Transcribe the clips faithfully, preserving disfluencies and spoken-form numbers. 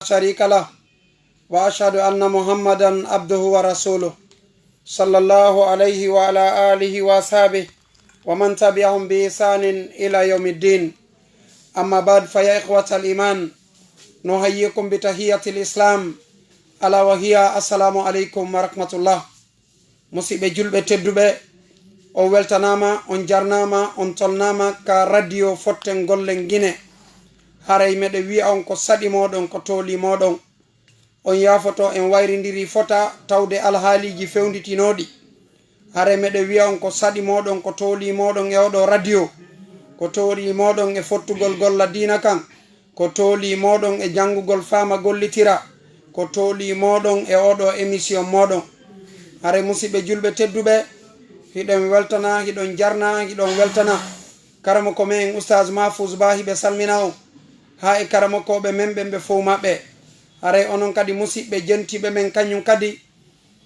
شريك له، وأشهد أن محمدا عبده ورسوله، صلى الله عليه وعلى آله وأصحابه ومن تبعهم بإحسان إلى يوم الدين. أما بعد، فيا إخوة الإيمان، نحييكم بتحية الإسلام، ألا وهي السلام عليكم ورحمة الله. Musidɓe julɓe tedduɓe, on weltanaama, on jarnaama, on tolnaama ka radio Fotten Gollen Gine. Haray meɗe wi'a on ko saɗi mooɗon, ko tooli mooɗon. On yaafoto en wayrindiri fota tawde alhaaliiji fewnditinooɗi. Haray meɗe wi'a on ko saɗi mooɗon, ko tooli mooɗon e oɗo radio. Ko tooli mooɗon e fottugol golla diina kan. Ko tooli mooɗon e janngugol faama gollitira. Ko tooli mooɗon e oɗo émission mooɗon. Haray musidɓe julɓe tedduɓe, hiɗon weltana, hiɗon jarna, hiɗon weltana. Karamoko men Oustaz Mahfouz Ba hiɓe salmina on. Haa e karamokooɓe men ɓen ɓe fow maɓɓe. Haray onon kadi musidɓe jentiiɓe men kañum kadi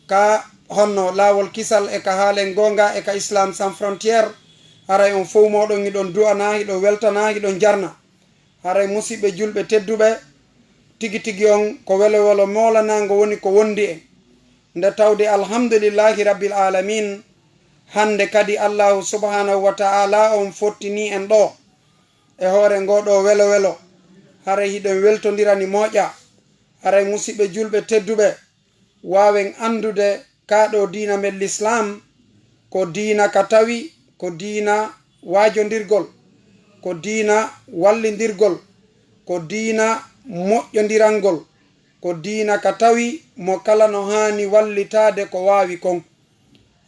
ka honno laawol kisal e ka haalen goonga e ka Islam Sans Frontière. Haray on fow mooɗon hiɗon du'ana, hiɗon weltana, hiɗon jarna. Haray musidɓe julɓe tedduɓe, tigi tigi on ko welo welo moolanaango woni ko wondi en. Nde tawde alhamdulillahi rabbil alamin, hannde kadi Allahu subhanahu wa ta'ala on fottini en ɗo e hoore ngo ɗo welo welo. Haray hiɗen weltondirani moƴƴa. Haray musidɓe julɓe tedduɓe, waawen anndude kaa ɗo diina men Lislaam ko diina ka tawi ko diina waajondirgol, ko diina wallindirgol, ko diina moƴƴondirangol, ko diina ka tawi mo kala no haani wallitaade ko waawi kon.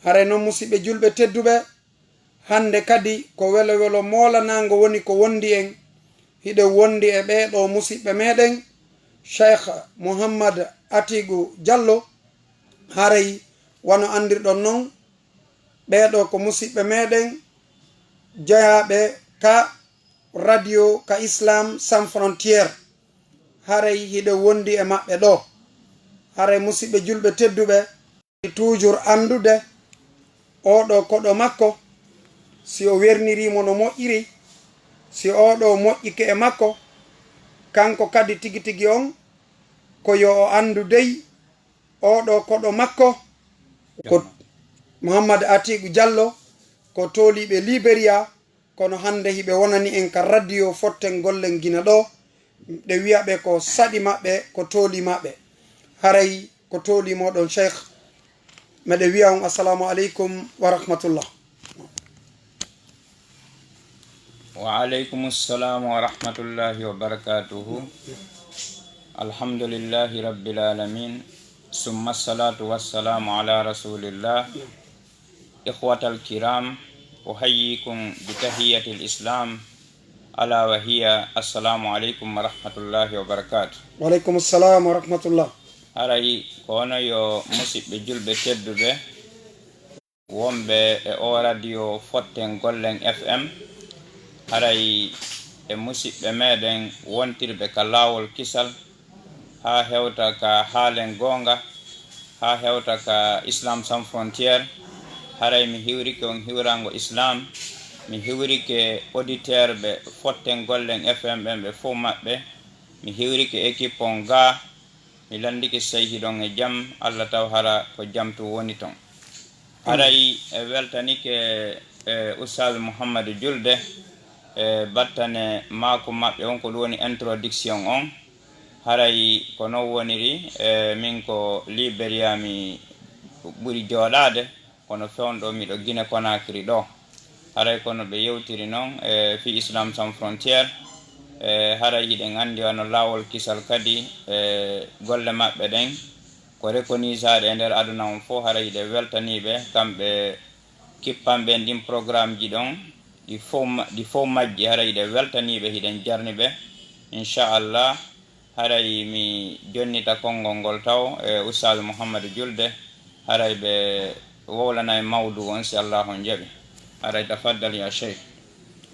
Haray non, musidɓe julɓe tedduɓe, hannde kadi ko welo welo moolanaango woni ko wondi en. Hiɗen wondi e ɓee ɗoo musidɓe meɗen, Cheikh Mouhammad Atigu Diallo. Haray wano anndirɗon non, ɓee ɗoo ko musidɓe meɗen jeyaaɓe ka radio ka Islam Sans Frontière. Haray hiɗen wondi e maɓɓe ɗoo. Haray musidɓe julɓe tedduɓe, toujours anndude oo ɗoo koɗo makko, si o werniriimo no moƴƴiri, si oo ɗoo moƴƴike e makko, kanko kadi tigi tigi on, ko yo o anndu dey oo ɗoo koɗo makko, ko Mouhammad Atigu Diallo, ko tooliiɓe Liberia, kono hannde hiɓe wonani en ka radio Fotten Gollen Gine ɗoo, ɗe wi'a ɓe ko saɗi maɓɓe, ko tooli maɓɓe. Haray ko tooli mooɗon, Cheikh. Meɗe wi'a on, assalamu aleykum wa rahmatullah. Wa aleykum salam wa rahmatullahi wa barakatuhu. Alhamdulillahi rabbil alamin. Summa salatu wassalamu ala rasulillah. Ikhwatal kiram, uhayyikum bi tahiyatil islam, ala wa hiya, assalamu aleykum wa rahmatullahi wa barakatuh. Wa aleykum salam wa rahmatullah. Haray ko onon yo musiɓɓe julɓe tedduɓe wonɓe e o radio Fotten Gollen F M. Haray e musiɓɓe meɗen wontirɓe ka laawol kisal, haa hewta ka haalen goonga, haa hewta ka Islam Sans Frontière. Haray mi hiwrike on hiwrango Islam, mi hiwrike auditeur ɓe Fotten Gollen F M ɓen ɓe fow maɓɓe, mi hiwrike équipe on gaa, mi lanndike sey hiɗon e jam, Alla taw hara ko jam tun woni ton. Haray e weltanike e Oustaz Mouhamadou Julde e battane maaku maɓɓe on, ko ɗum woni introduction on. Haray ko non woniri, e min ko Liberia mi ɓuri jooɗaade, kono fewndo miɗo Gine Konakiri ɗo. Haray kono ɓe yewtiri non e fii Islam Sans Frontière. E haray hiɗen anndi wano laawol kisal kadi e golle maɓɓe ɗen ko rekonisaaɗe e nder aduna on fof. Haray hiɗen weltaniiɓe kamɓe kippanɓe en ɗin programmeji ɗon, ɗi fof ma-, ɗi fof majji. Haray hiɗen weltaniiɓe, hiɗen jarniɓe. Inchallah, haray mi jonnita konngol ngol taw e Oustaz Mouhamadou Julde, haray ɓe wowlana en mawduu on, si Allaahu on jaɓi. Haray tafaddal ya Cheikh.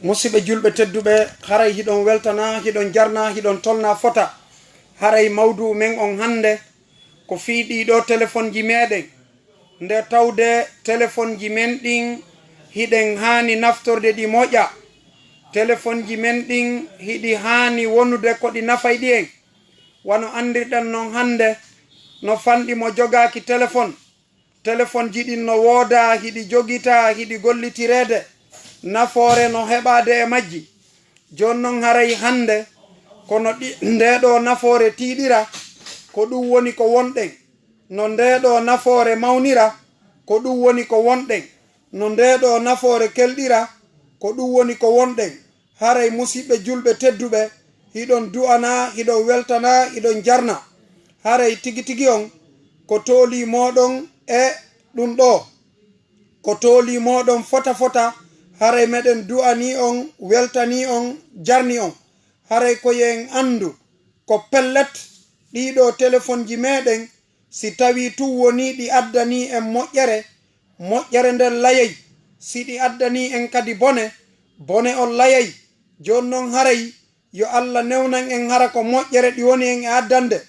Musiɓɓe julɓe tedduɓe, haray hiɗon weltana, hiɗon jarna, hiɗon tolna fota. Haray mawduu men on hannde ko fii ɗii ɗoo telefonji meɗen. Nde tawde telefonji men ɗin hiɗen haani naftorde ɗi moƴƴa. Telefonji men ɗin hiɗi haani wonude ko ɗi nafayɗi en. Wano anndirɗen non hannde, no fanɗi mo jogaaki telefon. Telefonji ɗin no woodaa, hiɗi jogitaa, hiɗi gollitireede. Nafoore no heɓaade e majji. Jooni non haray hannde, kono ɗi, ndee ɗoo nafoore tiiɗira, ko ɗum woni ko wonɗen. No ndee ɗoo nafoore mawnira, ko ɗum woni ko wonɗen. No ndee ɗoo nafoore kelɗira, ko ɗum woni ko wonɗen. Haray musiɓɓe julɓe tedduɓe, hiɗon du'anaa, hiɗon weltanaa, hiɗon jarna. Haray tigi tigi on, ko toolii mooɗon e ɗum ɗoo. Ko toolii mooɗon fota fota, haray meɗen du'anii on, weltanii on, jarni on. Haray ko yo en anndu, ko pellet, ɗii ɗoo telefonji meɗen, si tawii tun wonii ɗi addanii en moƴƴere, moƴƴere nden layay. Si ɗi addanii en kadi bone, bone on layay. Jooni non haray, yo Alla newnan en hara ko moƴƴere ɗi woni en e addande,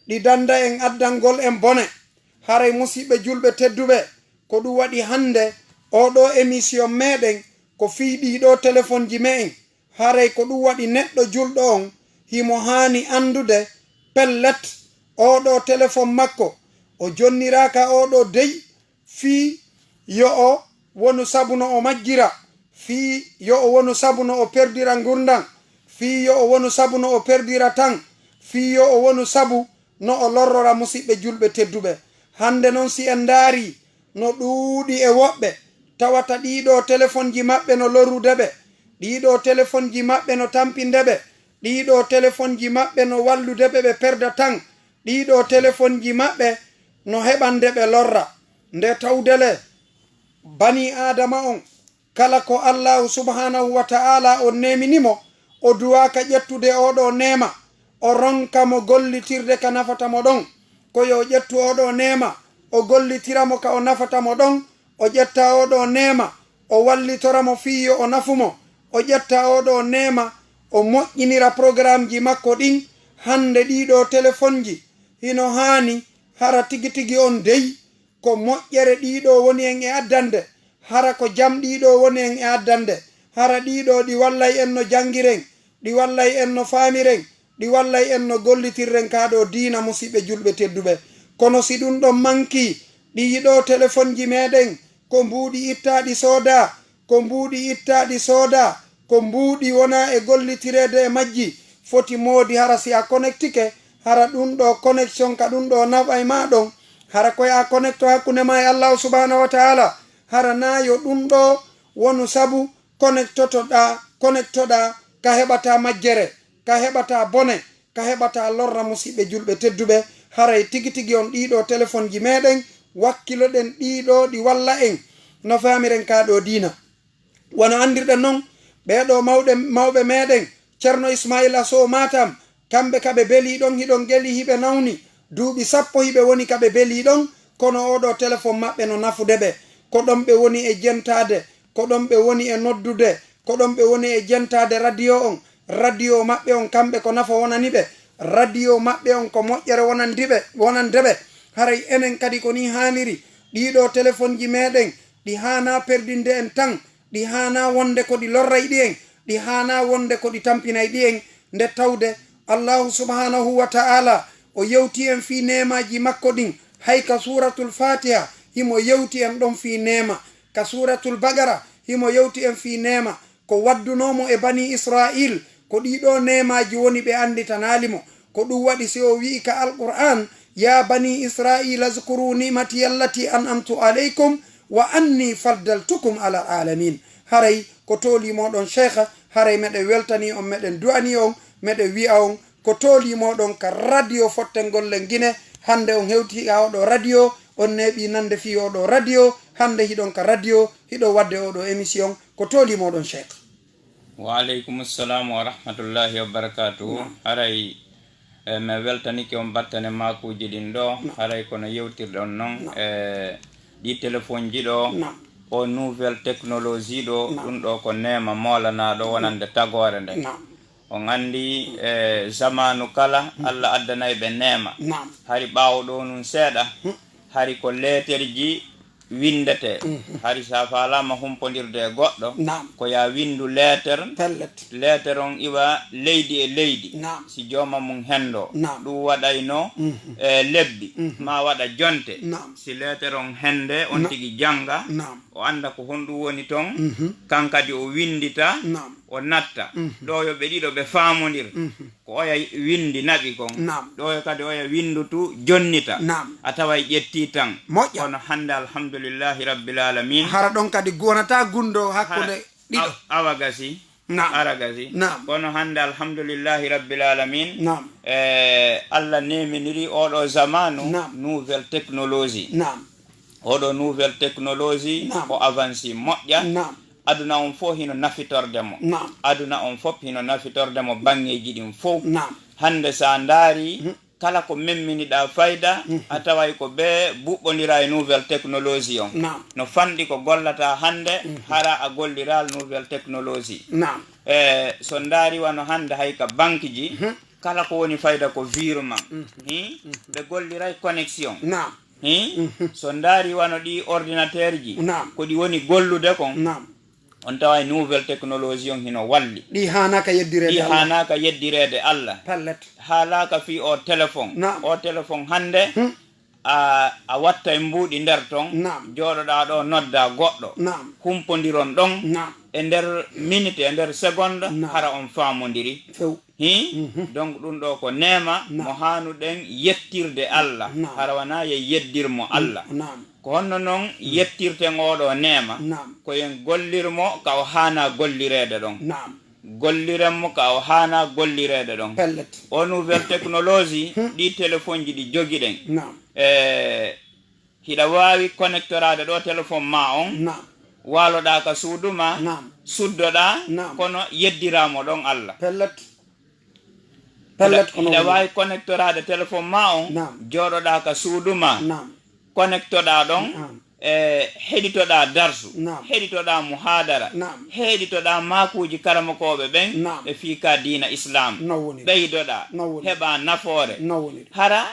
ɗi danda en addangol en bone. Haray musiɓɓe julɓe tedduɓe, ko ɗum waɗi hannde oo ɗoo émission meɗen ko fii ɗii ɗoo telefonji me'en. Haray ko ɗum waɗi neɗɗo julɗo on, himo haani anndude pellet, oo ɗoo telefon makko, o jonniraaka oo ɗoo dey fii yo o wonu sabu no o majjira, fii yo o wonu sabu no o perdira ngurndan, fii yo o wonu sabu no o perdira tan, fii yo o wonu sabu no o lorrora musiɓɓe julɓe tedduɓe. Hannde non si en ndaarii, no ɗuuɗi e woɓɓe tawata ɗii ɗoo telefonji maɓɓe no lorrude ɓe, ɗii ɗoo telefonji maɓɓe no tampinde ɓe, ɗii ɗoo telefonji maɓɓe no wallude ɓe ɓe perda tan, ɗii ɗoo telefonji maɓɓe no heɓande ɓe lorra. Nde tawde le, banii Aadama on, kala ko Allaahu subhaanahu wa ta'aalaa on neemini mo, o duwaaka ƴettude oo ɗoo neema, o ronka mo gollitirde ka nafata mo ɗon. Ko yo o ƴettu oo ɗoo neema, o gollitira mo ka o nafata mo ɗon, o ƴetta oo ɗoo neema, o wallitora mo fii yo o nafu mo, o ƴetta oo ɗoo neema, o moƴƴinira programji makko ɗin. Hannde ɗii ɗoo telefonji hino haani, hara tigi tigi on dey, ko moƴƴere ɗii ɗoo woni en e addande, hara ko jam ɗii ɗoo woni en e addande, hara ɗii ɗoo ɗi wallay en no janngiren, ɗi wallay en no faamiren, ɗi wallay en no gollitirren kaa ɗoo diina, musiɓɓe julɓe tedduɓe. Kono si ɗum ɗon mankii, ɗii ɗoo telefonji meɗen ko mbuuɗi ittaaɗi soodaa, ko mbuuɗi ittaaɗi soodaa, ko mbuuɗi wonaa e gollitireede e majji, foti moodi hara si a connectike, hara ɗum ɗoo connexion ka ɗum ɗoo naɓay maa ɗon, hara ko yo a connecto hakkunde maa e Allaahu subhaanahu wa ta'aalaa, hara naa yo ɗum ɗoo wonu sabu connectotoɗaa, connectoɗaa ka heɓataa majjere, ka heɓataa bone, ka heɓataa lorra musiɓɓe julɓe tedduɓe, haray tigi tigi on ɗii ɗoo telefonji meɗen, wakkiloɗen ɗii ɗoo ɗi walla en no faamiren kaa ɗoo diina. Wano anndirɗen non, ɓee ɗoo mawɗe, mawɓe meɗen, Ceerno Ismaayila Sow Matam, kamɓe ka ɓe belii ɗon, hiɗon geli hiɓe nawni, duuɓi sappo hiɓe woni ka ɓe belii ɗon, kono oo ɗoo telefon maɓɓe no nafude ɓe. Ko ɗon ɓe woni e jentaade, ko ɗon ɓe woni e noddude, ko ɗon ɓe woni e jentaade radio on. Radio maɓɓe on, kamɓe ko nafa wonani ɓe. Radio maɓɓe on ko moƴƴere wonandi ɓe, wonande ɓe. Haray enen kadi ko nii haaniri. Ɗii ɗoo telefonji meɗen, ɗi haanaa perdinde en tan, ɗi haanaa wonde ko ɗi lorray ɗi en, ɗi haanaa wonde ko ɗi tampinay ɗi en. Nde tawde Allaahu subhaanahu wa ta'aalaa o yewti en fii neemaaji makko ɗin, hay ka Suuratul Faatiha himo yewti en ɗon fii neema, ka Suuratul Baqara himo yewti en fii neema, ko waddunoo mo e Banii Israa'iil, ko ɗii ɗoo neemaaji woni ɓe annditanaali mo. Ko ɗum waɗi si o wi'i ka Alqur'aan, "Yaa banii Israa'iila, uzkuruu ni'matii allatii an'amtu alaykum wa annii faddaltukum alal aalamiin." Haray ko toolii mooɗon Sheekh, haray meɗen weltanii on, meɗen du'anii on, meɗen wi'a on, ko toolii mooɗon ka radio Fottengol Lenngine. Hannde on hewtii ka oo ɗoo radio, on neeɓii nande fii oo ɗoo radio, hannde hiɗon ka radio, hiɗon waɗde oo ɗoo émission, ko toolii mooɗon Sheekh. Wa aleykum salam wa rahmatullahi wa barakatuhu. Naam. Haray, eh, mi weltanike on battane maakuuji ɗin ɗoo. Naam. Haray kono yewtirɗon non, naam, eh, ɗi telefonji ɗoo, naam, o nouvelle technologie ɗoo, naam, ɗum ɗoo ko neema moolanaaɗo wonande tagoore nde. Naam. On anndi, eh, zamaanu kala, hmm, Allah addanay ɓe neema. Naam. Hari ɓaawo ɗoo nun seeɗa, hmm, hari ko leeterji winndete. Mhm. Hari sa faalaama humpondirde e goɗɗo, naam, ko ya winndu leeter. Pellet. Leeter on iwa leydi e leydi. Naam. Si jooma mum henndo, naam, ɗum waɗayno, mhm, e lebbi, mhm, ma waɗa jonte. Naam. Si leeter on hennde, on, na-, tigi jannga, naam, o annda ko honɗum woni ton. Mhm. Kan kadi o winndita, naam, o natta. Mhm. Ɗo yo ɓe ɗiɗo ɓe faamondir. Mhm. Ko oya winndi naɓi kon. Naam. Ɗo kadi oya winndutu jonnita. Naam. A tawa e ƴetti tan. Moƴƴa. Kono hannde, alhamdulillahi rabbil alamin. Hara ɗon kadi gonata gunndo hakkunde, hara, ɗiɗo. Aw-, awa gasi. Naam. Ara gasi. Naam. Kono hannde, alhamdulillahi rabbil alamin. Naam. E, Allah neminiri oɗo zamanu, naam, nouvelle technologie. Naam. Oɗo nouvelle technologie, naam, ko avancé moƴƴa. Naam. Aduna on fof hino nafitorde mo. Naam. Aduna on fof hino nafitorde mo banngeeji ɗin fof. Naam. Hannde sa ndaari, mhm, kala ko memminiɗaa fayda, mhm, a taway ko ɓe buɓɓondira e nouvelle technologie on. Naam. No fanɗi ko gollata hannde, mhm, hara a golliral nouvelle technologie. Naam. E, so ndaari wano hannde hay ka banque ji, mhm, kala ko woni fayda ko virement. Mhm. Hi? Mhm. Ɓe golliray connexion. Naam. Hi? Mhm. So ndaari wano ɗi ordinateur ji, naam, ko ɗi woni gollude kon, naam, on tawa e nouvelle technologie on hino walli. Ɗi haanaaka yeddireede, ɗi Allah, haanaaka yeddireede Allah. Pellet. Haalaaka fii o téléphone. Naam. O téléphone hannde, hmm, a, a watta e mbuuɗi nder ton, naam, jooɗoɗaa ɗo nodda goɗɗo. Naam. Humpondiron ɗon, naam, e nder minute, e nder seconde, naam, hara on faamondiri. Few. Hi? Mhm. Donc, ɗum ɗo ko neema, naam, mo haanuɗen yettirde Allah. Naam. Hara wonaa yen yeddir mo Allah. Naam. Ko honno non, mm, yettirten oɗo neema? Naam. Ko yen gollir mo ka o haana gollireede ɗon. Naam. Golliren mo ka o haana gollireede ɗon. Pellet. O nouvelle technologie, hmm, ɗi téléphone ji ɗi jogiɗen. Naam. E, hiɗa waawi connectoraade ɗo téléphone ma on. Naam. Waaloɗaa ka suudu ma, naam, suddoɗaa, naam, kono yeddiraa mo ɗon Allah. Pellet. Pellet, hiɗa, kono hiɗa woni waawi connectoraade téléphone ma on, naam, jooɗoɗaa ka suudu ma, naam, connectoɗaa ɗon, naam, e heɗitoɗaa darsu, naam, heɗitoɗaa muhaadara, naam, heɗitoɗaa maakuuji karamokooɓe ɓen, naam, ɓe fii ka diina Islam. No woni. Ɓeydoɗaa, no woni, heɓaa nafoore. No woni. Hara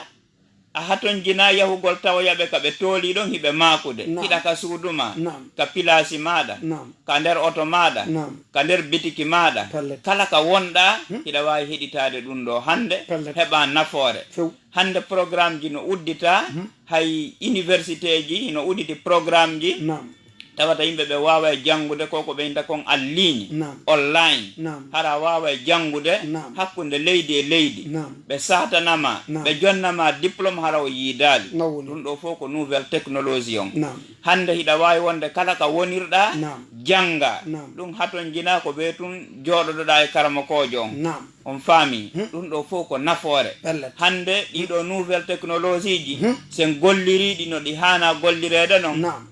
a hatonjinaa yahugol tawoya ɓe ka ɓe toolii ɗon hiɓe maakude. Naam. Hiɗa ka suudu ma, naam, ka pilaasi maaɗa, naam, ka nder oto maaɗa, naam, ka nder bitiki maaɗa. Pellet. Kala ka wonɗaa, hmm, hiɗa waawi heɗitaade ɗum ɗo hannde, pellet, heɓaa nafoore. Few. Hannde programme ji no udditaa, hmm, hay université ji no udditi programme ji. Naam. Tawata yimɓe ɓe waaway janngude ko ko ɓe innta kon en ligne, naam, online. Naam. Hara a waaway janngude, naam, hakkunde leydi e leydi. Naam. Ɓe saatana ma, naam, ɓe jonna ma diplôme hara o yiidaali. No woni. Ɗum ɗo fof ko nouvelle technologie on. Naam. Hannde hiɗa waawi wonde kala ka wonirɗaa, naam, jannga. Naam. Ɗum hatonjinaa ko ɓe tun jooɗoɗoɗaa e karamokoojo on. Naam. On faami? Hmm. Ɗum ɗo fof ko nafoore. Pellet. Hannde ɗiɗo nouvelle technologie ji, hmm, sen gollirii ɗi no ɗi haana gollireede non. Naam.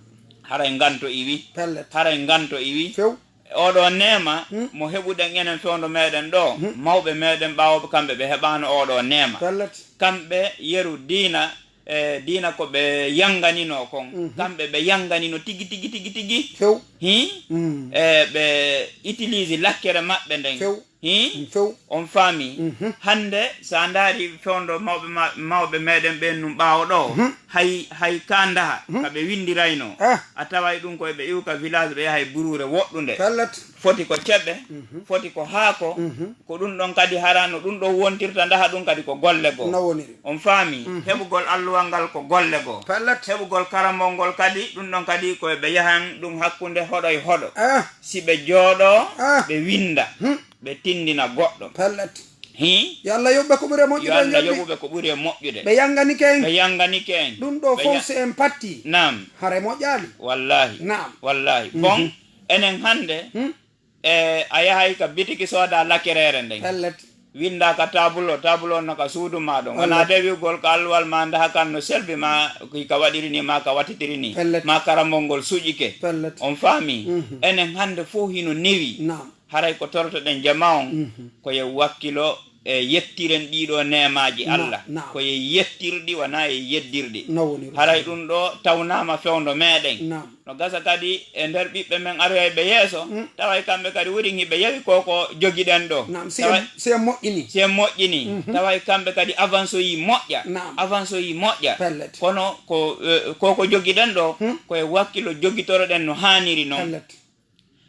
Haray nganto iwi. Pellet. Haray nganto iwi. Few. Oɗo neema, hmm, mo heɓuɗen enen fewndo meɗen ɗo, hmm, mawɓe meɗen ɓaawoɓe kamɓe ɓe heɓaano oɗo neema. Pellet. Kamɓe yeru diina, e diina ko ɓe yanganino kon. Mhm. Kamɓe ɓe yanganino tigi, tigi, tigi, tigi. Few. Hi? Mm. E ɓe utilise lakkere maɓɓe nden. Few. Hi? Mm, few. On faami? Mhm. Hannde, so a ndaari fewndo mawɓe ma-, mawɓe meɗen ɓen num ɓaawo ɗo, mhm, hay, hay ka ndaha, mhm, ka ɓe windirayno. Ah. A taway ɗum koye ɓe iwka village, ɓe yahay buruure woɗɗunde. Pellet. Foti ko ceɓe, mhm, foti ko haako, mhm, ko ɗum ɗon kadi hara no ɗum ɗon wontirta, ndaha ɗum kadi ko golle goo. No woniri. On faami? Mhm. Heɓugol alluwal ngal ko golle goo. Pellet. Heɓugol karambol ngol kadi, ɗum ɗon kadi koye ɓe yahan ɗum hakkunde hoɗo e hoɗo. Ah. Si ɓe jooɗoo, ah, ɓe winnda. Hmm. Ɓe tinndina goɗɗo. Pellet. Hii? Yo Allah yoɓ ɓe ko ɓuri e moƴƴude. Yo Allah yoɓu ɓe ko ɓuri e moƴƴude. Ɓe yannganike en. Ɓe yannganike en. Ɗum ɗo fof ya-, si en patti. Naam. Hare moƴƴaali. Wallaahi. Naam. Wallaahi. Mhm. Bon, enen hannde, hmm, e, a yahay ka bitiki sooda lakereere nden. Pellet. Winnda ka tabulo, tabulo no ka suudu ma ɗon. Pellet. Wonaa de wi'ugol ka alluwal ma ndaha kan no selbi ma, ki ka waɗiri ni, ma ka wattitiri ni, pellet, ma karambol ngol suƴike. Pellet. On faami? Mhm. Enen hannde fof hino newi. Naam. Haray ko torotoɗen jama on, mhm, ko yo wakkilo E yettiren ɗiɗo neemaaji Naam, Allah, naam. Ko e yettirɗi, wonaa e yeddirɗi. No woni, Haray Rasul. Ɗum ɗo tawnaama fewndo meeɗen. Naam. No gasa kadi e nder ɓiɓɓe men aroyɓe yeeso, Mm. tawa e kamɓe kadi wurin hiɓe yewi ko ko jogiɗen ɗo. Naam, si Tawa en, si en moƴƴini. Si en moƴƴini, Mhm. tawa e kamɓe kadi avansoyi moƴƴa. Naam. Avansoyi moƴƴa. Pellet. Kono ko, eh, ko ko jogiɗen ɗo, Hmm. ko e wakkilo jogitoroɗen no haaniri noon. Pellet.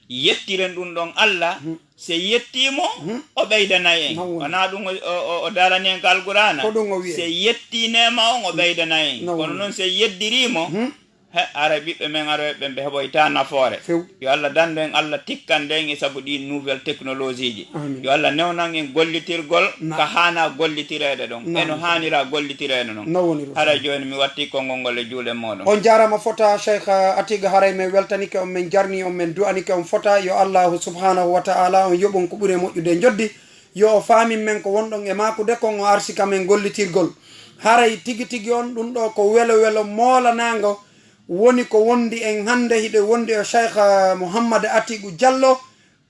Yettiren ɗum ɗon Allah, Hmm. se yettii mo, Hmm. o ɓeydanay en. Noon woni. Wonaa ɗum o, o, o, o darani en ka Alqur'aana. Ko ɗum o wi'i. Se yettii neema on, o ɓeydanay en. Noon Kono woni. Noon se yeddirii mo, Hmm. he, ara ɓiɓɓe men aroyɓe ɓen ɓe heɓoyta nafoore. Few. Yo Allah dandu en, Allah tikkande en e sabu ɗi nouvelle technologie ji. Amin. Yo Allah newnan en gollitirgol Naam. Ka haana gollitireede ɗon. Naam. E no haanira gollitireede ɗon. No woni, Rasul. Haray jooni mi watti konngol ngol e juuɗe mooɗon. On jaaraama fota, Cheikh Atiga, haray men weltanike on, men jarni on, men du'anike on fota. Yo Allahu subhanahu wa ta'ala on yoɓon ko ɓuri e moƴƴude e njoddi. Yo o faamin men ko wonɗon e maakude kon, o arsika men gollitirgol. Haray tigi tigi on ɗum ɗo ko welo welo moolanaango woni ko wondi en hannde. Hiɗen wondi e Cheikh, eh, Mouhammad Atigu Diallo,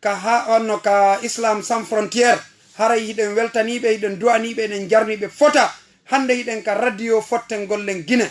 ka ha, onno ka Islam Sans Frontière. Haray hiɗen weltaniiɓe, hiɗen du'aniiɓe, hiɗen jarniiɓe fota. Hannde hiɗen ka radio Fotten Gollen Gine.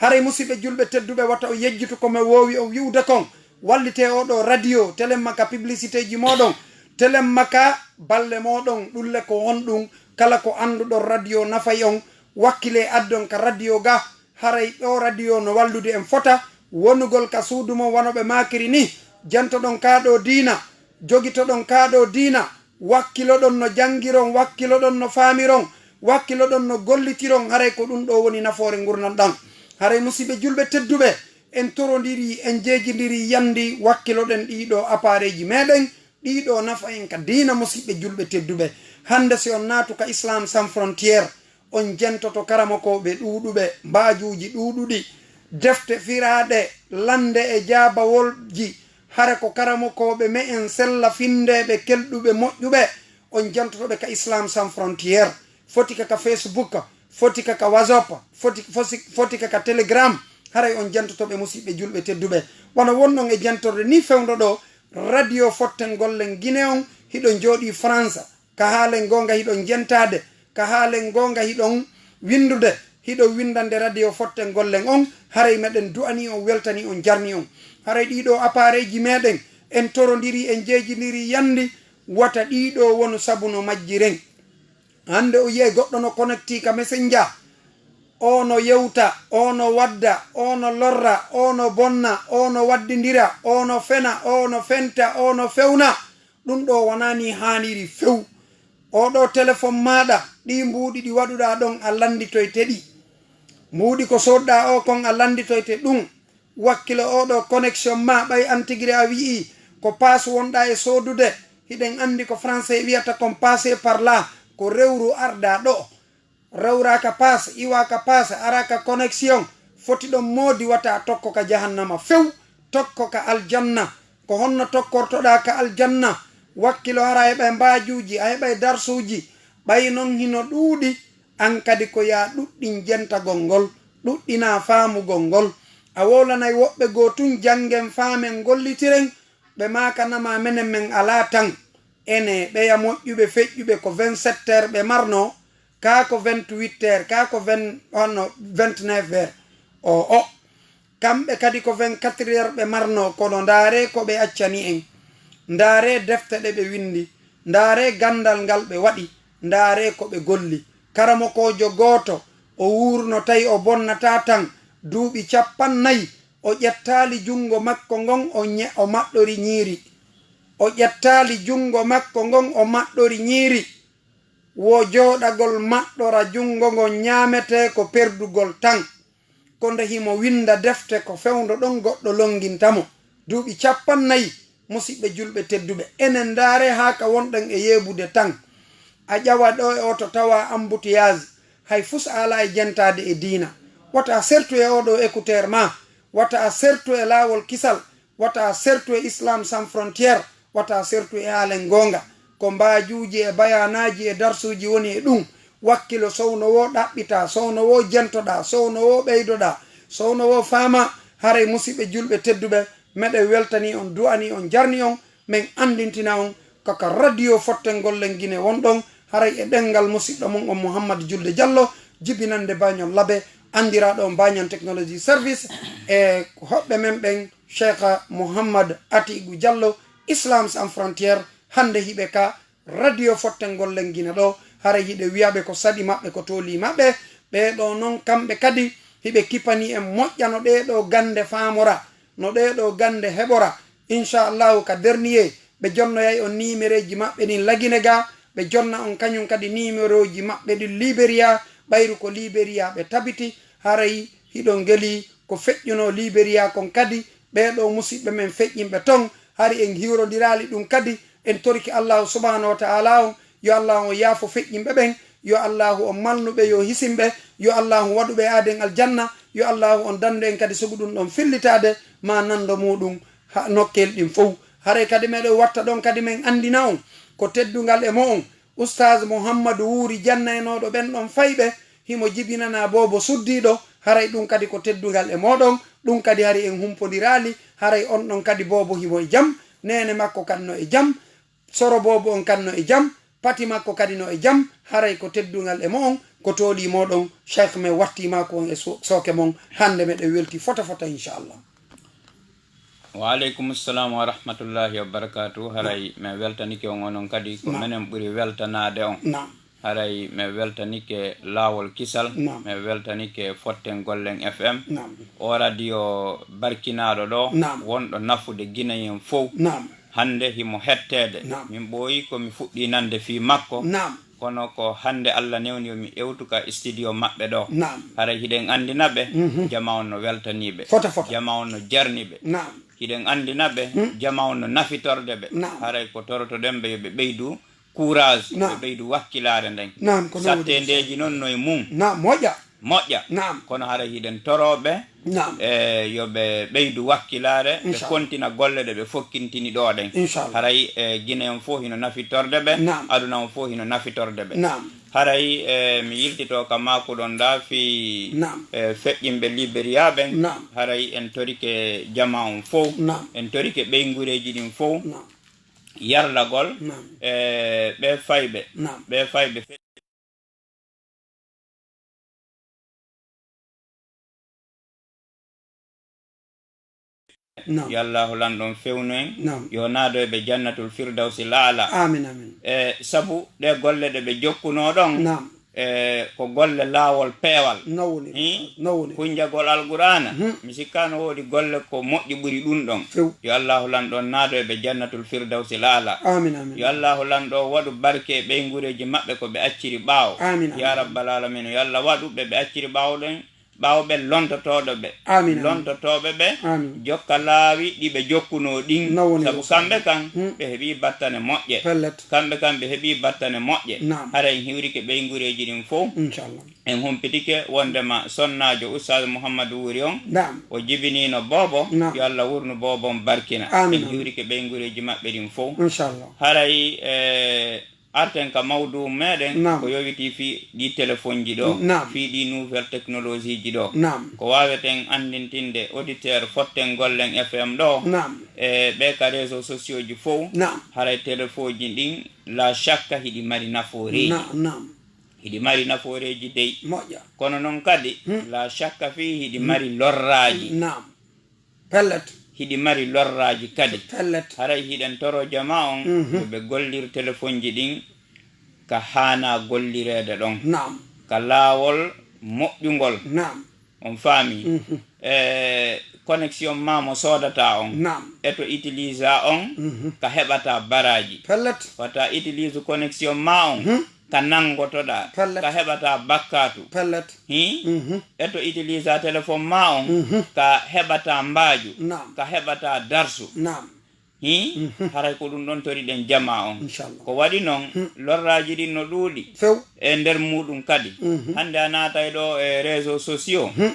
Haray musiɓɓe julɓe tedduɓe, wata o yejjutu ko men woowi on wi'ude kon. Wallitee oo ɗoo radio, telemma ka publicité ji mooɗon, telemma ka balle mooɗon, ɗulle ko honɗum, kala ko annduɗon radio nafay on, wakkilee addon ka radio ga. Haray ɗoo radio no wallude en fota, wonugol ka suudu mon wano ɓe maakiri ni, jantoɗon kaa ɗoo diina, jogitoɗon kaa ɗoo diina, wakkiloɗon no janngiron, wakkiloɗon no faamiron, wakkiloɗon no gollitiron, haray ko ɗum ɗoo woni nafoore ngurndan ɗan. Haray musiɓɓe julɓe tedduɓe, en torondirii, en jeejindirii yanndi, wakkiloɗen ɗii ɗoo appareil ji meeɗen, ɗii ɗoo nafa en ka diina, musiɓɓe julɓe tedduɓe. Hannde si on naatu ka Islam Sans Frontière, on jentoto karamokooɓe ɗuuɗuɓe, mbaajuuji ɗuuɗuɗi, defte firaaɗe, lannde e jaabawolji. Hara ko karamokooɓe me'en sella finndeeɓe kelɗuɓe moƴƴuɓe, on jentoto ɓe ka Islam Sans Frontière. Foti ka ka Facebook, foti ka ka WhatsApp, foti, foti, foti ka ka Telegram. Haray on jentoto ɓe musiɓɓe julɓe tedduɓe. Wano wonɗon e jentorde ni fewndo ɗoo, radio Fotten Gollen Gine on, hiɗon jooɗii France. Ka haalen goonga hiɗon jentaade, ka haalen goonga hiɗon winndude, hiɗon winndande radio Fotten Gollen on, haray meɗen du'anii on, weltanii on, jarnii on. Haray ɗii ɗoo appareil ji meeɗen, en torondirii, en jeejindirii yanndi, wata ɗii ɗoo wonu sabu no majjiren. Hannde o yi'ay goɗɗo no connecti ka Messenger, o no yewta, o no wadda, o no lorra, o no bonna, o no waddindira, o no fena, o no fenta, o no fewna. Ɗum ɗoo wonaa nii haaniri few. Oo ɗoo telefon maaɗa, ɗii mbuuɗi ɗi waɗuɗaa ɗon, a lannditoyte ɗi. Mbuuɗi ko soodɗaa oo kon, a lannditoyte ɗum. Wakkilo oo ɗoo connexion maa, ɓay an tigi a wi'ii ko paas wonɗaa e soodude. Hiɗen anndi ko français wi'ata kon passer par là, ko rewru ardaa ɗoo. Rewraa ka paas, iwaa ka paas, araa ka connexion, foti ɗon moodi, wata a tokko ka jahannama few, tokko ka aljanna. Ko honno tokkortoɗaa ka aljanna? Wakkilo hara a heɓay mbaajuuji, a heɓay darsuuji, ɓay non hino ɗuuɗi, an kadi ko yaa ɗuɗɗin jentagol ngol, ɗuɗɗinaa faamugol ngol. A wowlanay woɓɓe goo tun, janngen, faamen, gollitiren, ɓe maakanama menen men alaa tan. Ene ɓeya moƴƴuɓe feƴƴuɓe ko vingt-sept heures ɓe marnoo, kaa ko vingt-huit heures, kaa ko vingt, honno vingt-neuf heures. O, o. Kamɓe kadi ko vingt-quatre heures ɓe marnoo, kono ndaaree ko ɓe accani en. Ndaaree defte ɗe ɓe winndi. Ndaaree ganndal ngal ɓe waɗi. Ndaaree ko ɓe golli. Karamokoojo gooto, o wuurno tawi o bonnataa tan, duuɓi cappannayi, o ƴettaali junngo makko ngon, o ñe-, o maɗɗori ñiiri. O ƴettaali junngo makko ngon, o maɗɗori ñiiri. Wo jooɗagol maɗɗora junngo ngon ñaametee ko perdugol tan. Ko nde himo winnda defte ko fewndo ɗon goɗɗo lonnginta mo. Duuɓi cappannayi, musiɓɓe julɓe tedduɓe, enen ndaaree haa ka wonɗen e yeebude tan. A ƴawa ɗo e oto tawa embouteillage, hay fus a alaa e jentaade e diina. Wata a sertu e oo ɗoo écouteur maa, wata a sertu e laawol kisal, wata a sertu e Islam Sans Frontière, wata a sertu e haalen goonga. Ko mbaajuuji e bayaanaaji e darsuuji woni e ɗum. Wakkilo sowno woo ɗaɓɓitaa, sowno woo jentoɗaa, sowno woo ɓeydoɗaa, sowno woo faamaa. Haray musiɓɓe julɓe tedduɓe, meɗen weltanii on, du'anii on, jarni on, men anndintina on ko ka radio Fotten Gollen Gine wonɗon. haray e ɗenngal musiɗɗo mon on Mouhammad Julde Diallo, jibinannde Bañol Labe, anndiraaɗo on Bañan Technology Service, e hoɓɓe men ɓen, Cheikh Mouhammad Atigu Diallo, Islam Sans Frontières, hannde hiɓe ka Radio Fottengol Lengina ɗo, haray hiɗe wiyaɓe ko saɗi maɓɓe, ko tooli maɓɓe. Ɓee ɗoo non, kamɓe kadi, hiɓe kipanii en moƴƴa no ɗee ɗoo gannde faamora, no ɗee ɗoo gannde heɓora. Inchallahu, ka dernier, ɓe jonnoyay on nimereeji maɓɓe ɗin lagine ga, ɓe jonna on kañum kadi nimerooji maɓɓe ɗin Liberia, ɓayru ko Liberia ɓe tabiti, haray hiɗon ngeli ko feƴƴunoo Liberia kon kadi, ɓee ɗoo musiɓɓe men feƴƴinɓe ton, hari en hiwrondiraali ɗum kadi, en torike Allahu subhanahu wa ta'ala on, yo Allahu on yaafo feƴƴinɓe ɓen, yo Allahu on malnu ɓe, yo hisin ɓe, yo Allahu waɗu ɓe aaden aljanna, yo Allahu on dandu en kadi sugu ɗum ɗon fillitaade, ma nando muuɗum ha nokkeeli ɗin fow. Haray kadi meɗen watta ɗon kadi men anndina on ko teddungal e mo'on, Ustaaz Muhammadu Wuuri jannaynooɗo ɓen ɗon fayɓe, himo jibinanaa boobo suddiiɗo, haray ɗum kadi ko teddungal e mooɗon, ɗum kadi hari en humpondiraali, haray on ɗon kadi boobo himo e jam, neene makko kadi no e jam, soro boobo on kadi no e jam, pati makko kadi no e jam, haray ko teddungal e mo'on, ko toolii mooɗon, Cheikh men wattii maaku on e so-, sooke mon, hannde meɗen weltii fota fota, inchallah. Wa aleykum salam wa rahmatullahi wa barakatuh. Haray mi weltanike on onon kadi. Ko menen ɓuri weltanaade on. Naam. Haray mi weltanike Laawol Kisal. Naam. Mi weltanike Fotten Gollen F M. Naam. O radio barkinaaɗo ɗo, naam, wonɗo nafude Gineyen fow. Naam. Hannde himo hetteede. Naam. Min ɓooyi ko mi fuɗɗii nande fii makko. Naam. Kono ko hannde Allah newni yo mi ewtu ka studio maɓɓe ɗo. Naam. Haray hiɗen anndina ɓe, mhm, jama on no weltanii ɓe. Fota, fota. Jama on no jarni ɓe. Naam. Hiɗen anndina ɓe, hmm, jama on no nafitorde ɓe. Naam. Haray ko torotoɗen ɓe yo ɓe ɓeydu courage, naam, ɓe ɓeydu wakkilaare nden. Naam, ko non woni. Sattendeeji non no e mum. Naam, moƴƴa. Moƴƴa. Naam. Kono haray hiɗen toroo ɓe, naam, e yo ɓe ɓeydu wakkilaare, ɓe, inchallah, kontina golle ɗe ɓe fokkintini ɗo ɗen. Inchallah. Haray, e, Gine on fof hino nafitorde ɓe, naam, aduna on fof hino nafitorde ɓe. Naam. Haray, e, mi yiltito ka maakuɗon ɗa fii, naam, e, feƴƴinɓe Liberia ɓen. Naam. Haray en torike jama on fof. Naam. En torike ɓeyngureeji ɗin fof. Naam. Yarlagol, naam, e, ɓe fayɓe. Naam. Ɓe fayɓe fe- Naam. Yo Allahu Lanɗo on fewnu en. Naam. Yo naado e ɓe Jannatul Firdawsil Aala. Amin, amin. E, sabu ɗe golle ɗe ɓe jokkunoo ɗon, naam, e, ko golle laawol peewal. No woni, hi? No woni. Hunjagol Alqur'aana. Mhm. Mi sikkaa no woodi golle ko moƴƴi ɓuri ɗum ɗon. Few. Yo Allahu Lanɗo on naado e ɓe Jannatul Firdawsil Aala. Amin, amin. Yo Allahu Lanɗo waɗu barke e ɓeyngureeji maɓɓe ko ɓe acciri ɓaawo. Amin, amin. Ya Rabbal Aalamiina, yo Allah waɗu ɓe ɓe acciri ɓaawo ɗen, ɓaawo ɓe lontotooɗo ɓe. Amin, amin. Lontotooɓe ɓe, amin, jokka laawi ɗi ɓe jokkunoo ɗin. No woni. Sabu kamɓe kan, hmm, ɓe heɓii battane moƴƴe. Pellet. Kamɓe kan ɓe heɓii battane moƴƴe. Naam. Hara en hiwrike ɓeyngureeji ɗin fow. Inchallah. En humpitike wondema sonnaajo Ustaaz Muhammadu Wuuri on, naam, o jibiniino boobo, naam, yo Allah wurnu boobo on barkina. Amin, amin. En hiwrike ɓeyngureeji maɓɓe ɗin fow. Inchallah. Haray, e, arten ka mawduu meɗen, naam, ko yowitii fii ɗii telefonji ɗo, naam, fii ɗii nouvelle technologie ji ɗo. Naam. Ko waaweten anndintinde auditeur Fotten Gollen F M ɗo, naam, e ɓe ka réseaux sociaux ji fow, naam, haray telefonji ɗin, la shakka hiɗi mari nafooreeji. Naam, naam. Hiɗi mari nafooreeji dey. Moƴƴa. Kono non kadi, hmm, la shakka fii hiɗi, hmm, mari lorraaji. Naam. Pellet. Hiɗi mari lorraaji kadi. Pellet. Haray hiɗen toro jama on, mhm, yo ɓe gollir telefonji ɗin ka haanaa gollireede ɗon. Naam. Ka laawol moƴƴungol. Naam. On faami? Mhm. E connexion maa mo soodata on. Naam. E to utilisa on, mhm, ka heɓata baraaji. Pellet. Wata utilise connexion maa on, mhm, ka nanngotoɗaa, pellet, ka heɓata bakkaatu. Pellet. Hi? Mhm. E to utilisa téléphone maa on, mhm, ka heɓata mbaaju, naam, ka heɓata darsu. Naam. Hi? Mhm. Haray ko ɗum ɗon toriɗen jama on. Inchallah. Ko waɗi non, hmm, lorraaji ɗin no ɗuuɗi. Few. E nder muuɗum kadi. Mhm. Hannde a naatay ɗo e réseaux sociaux. Hmm.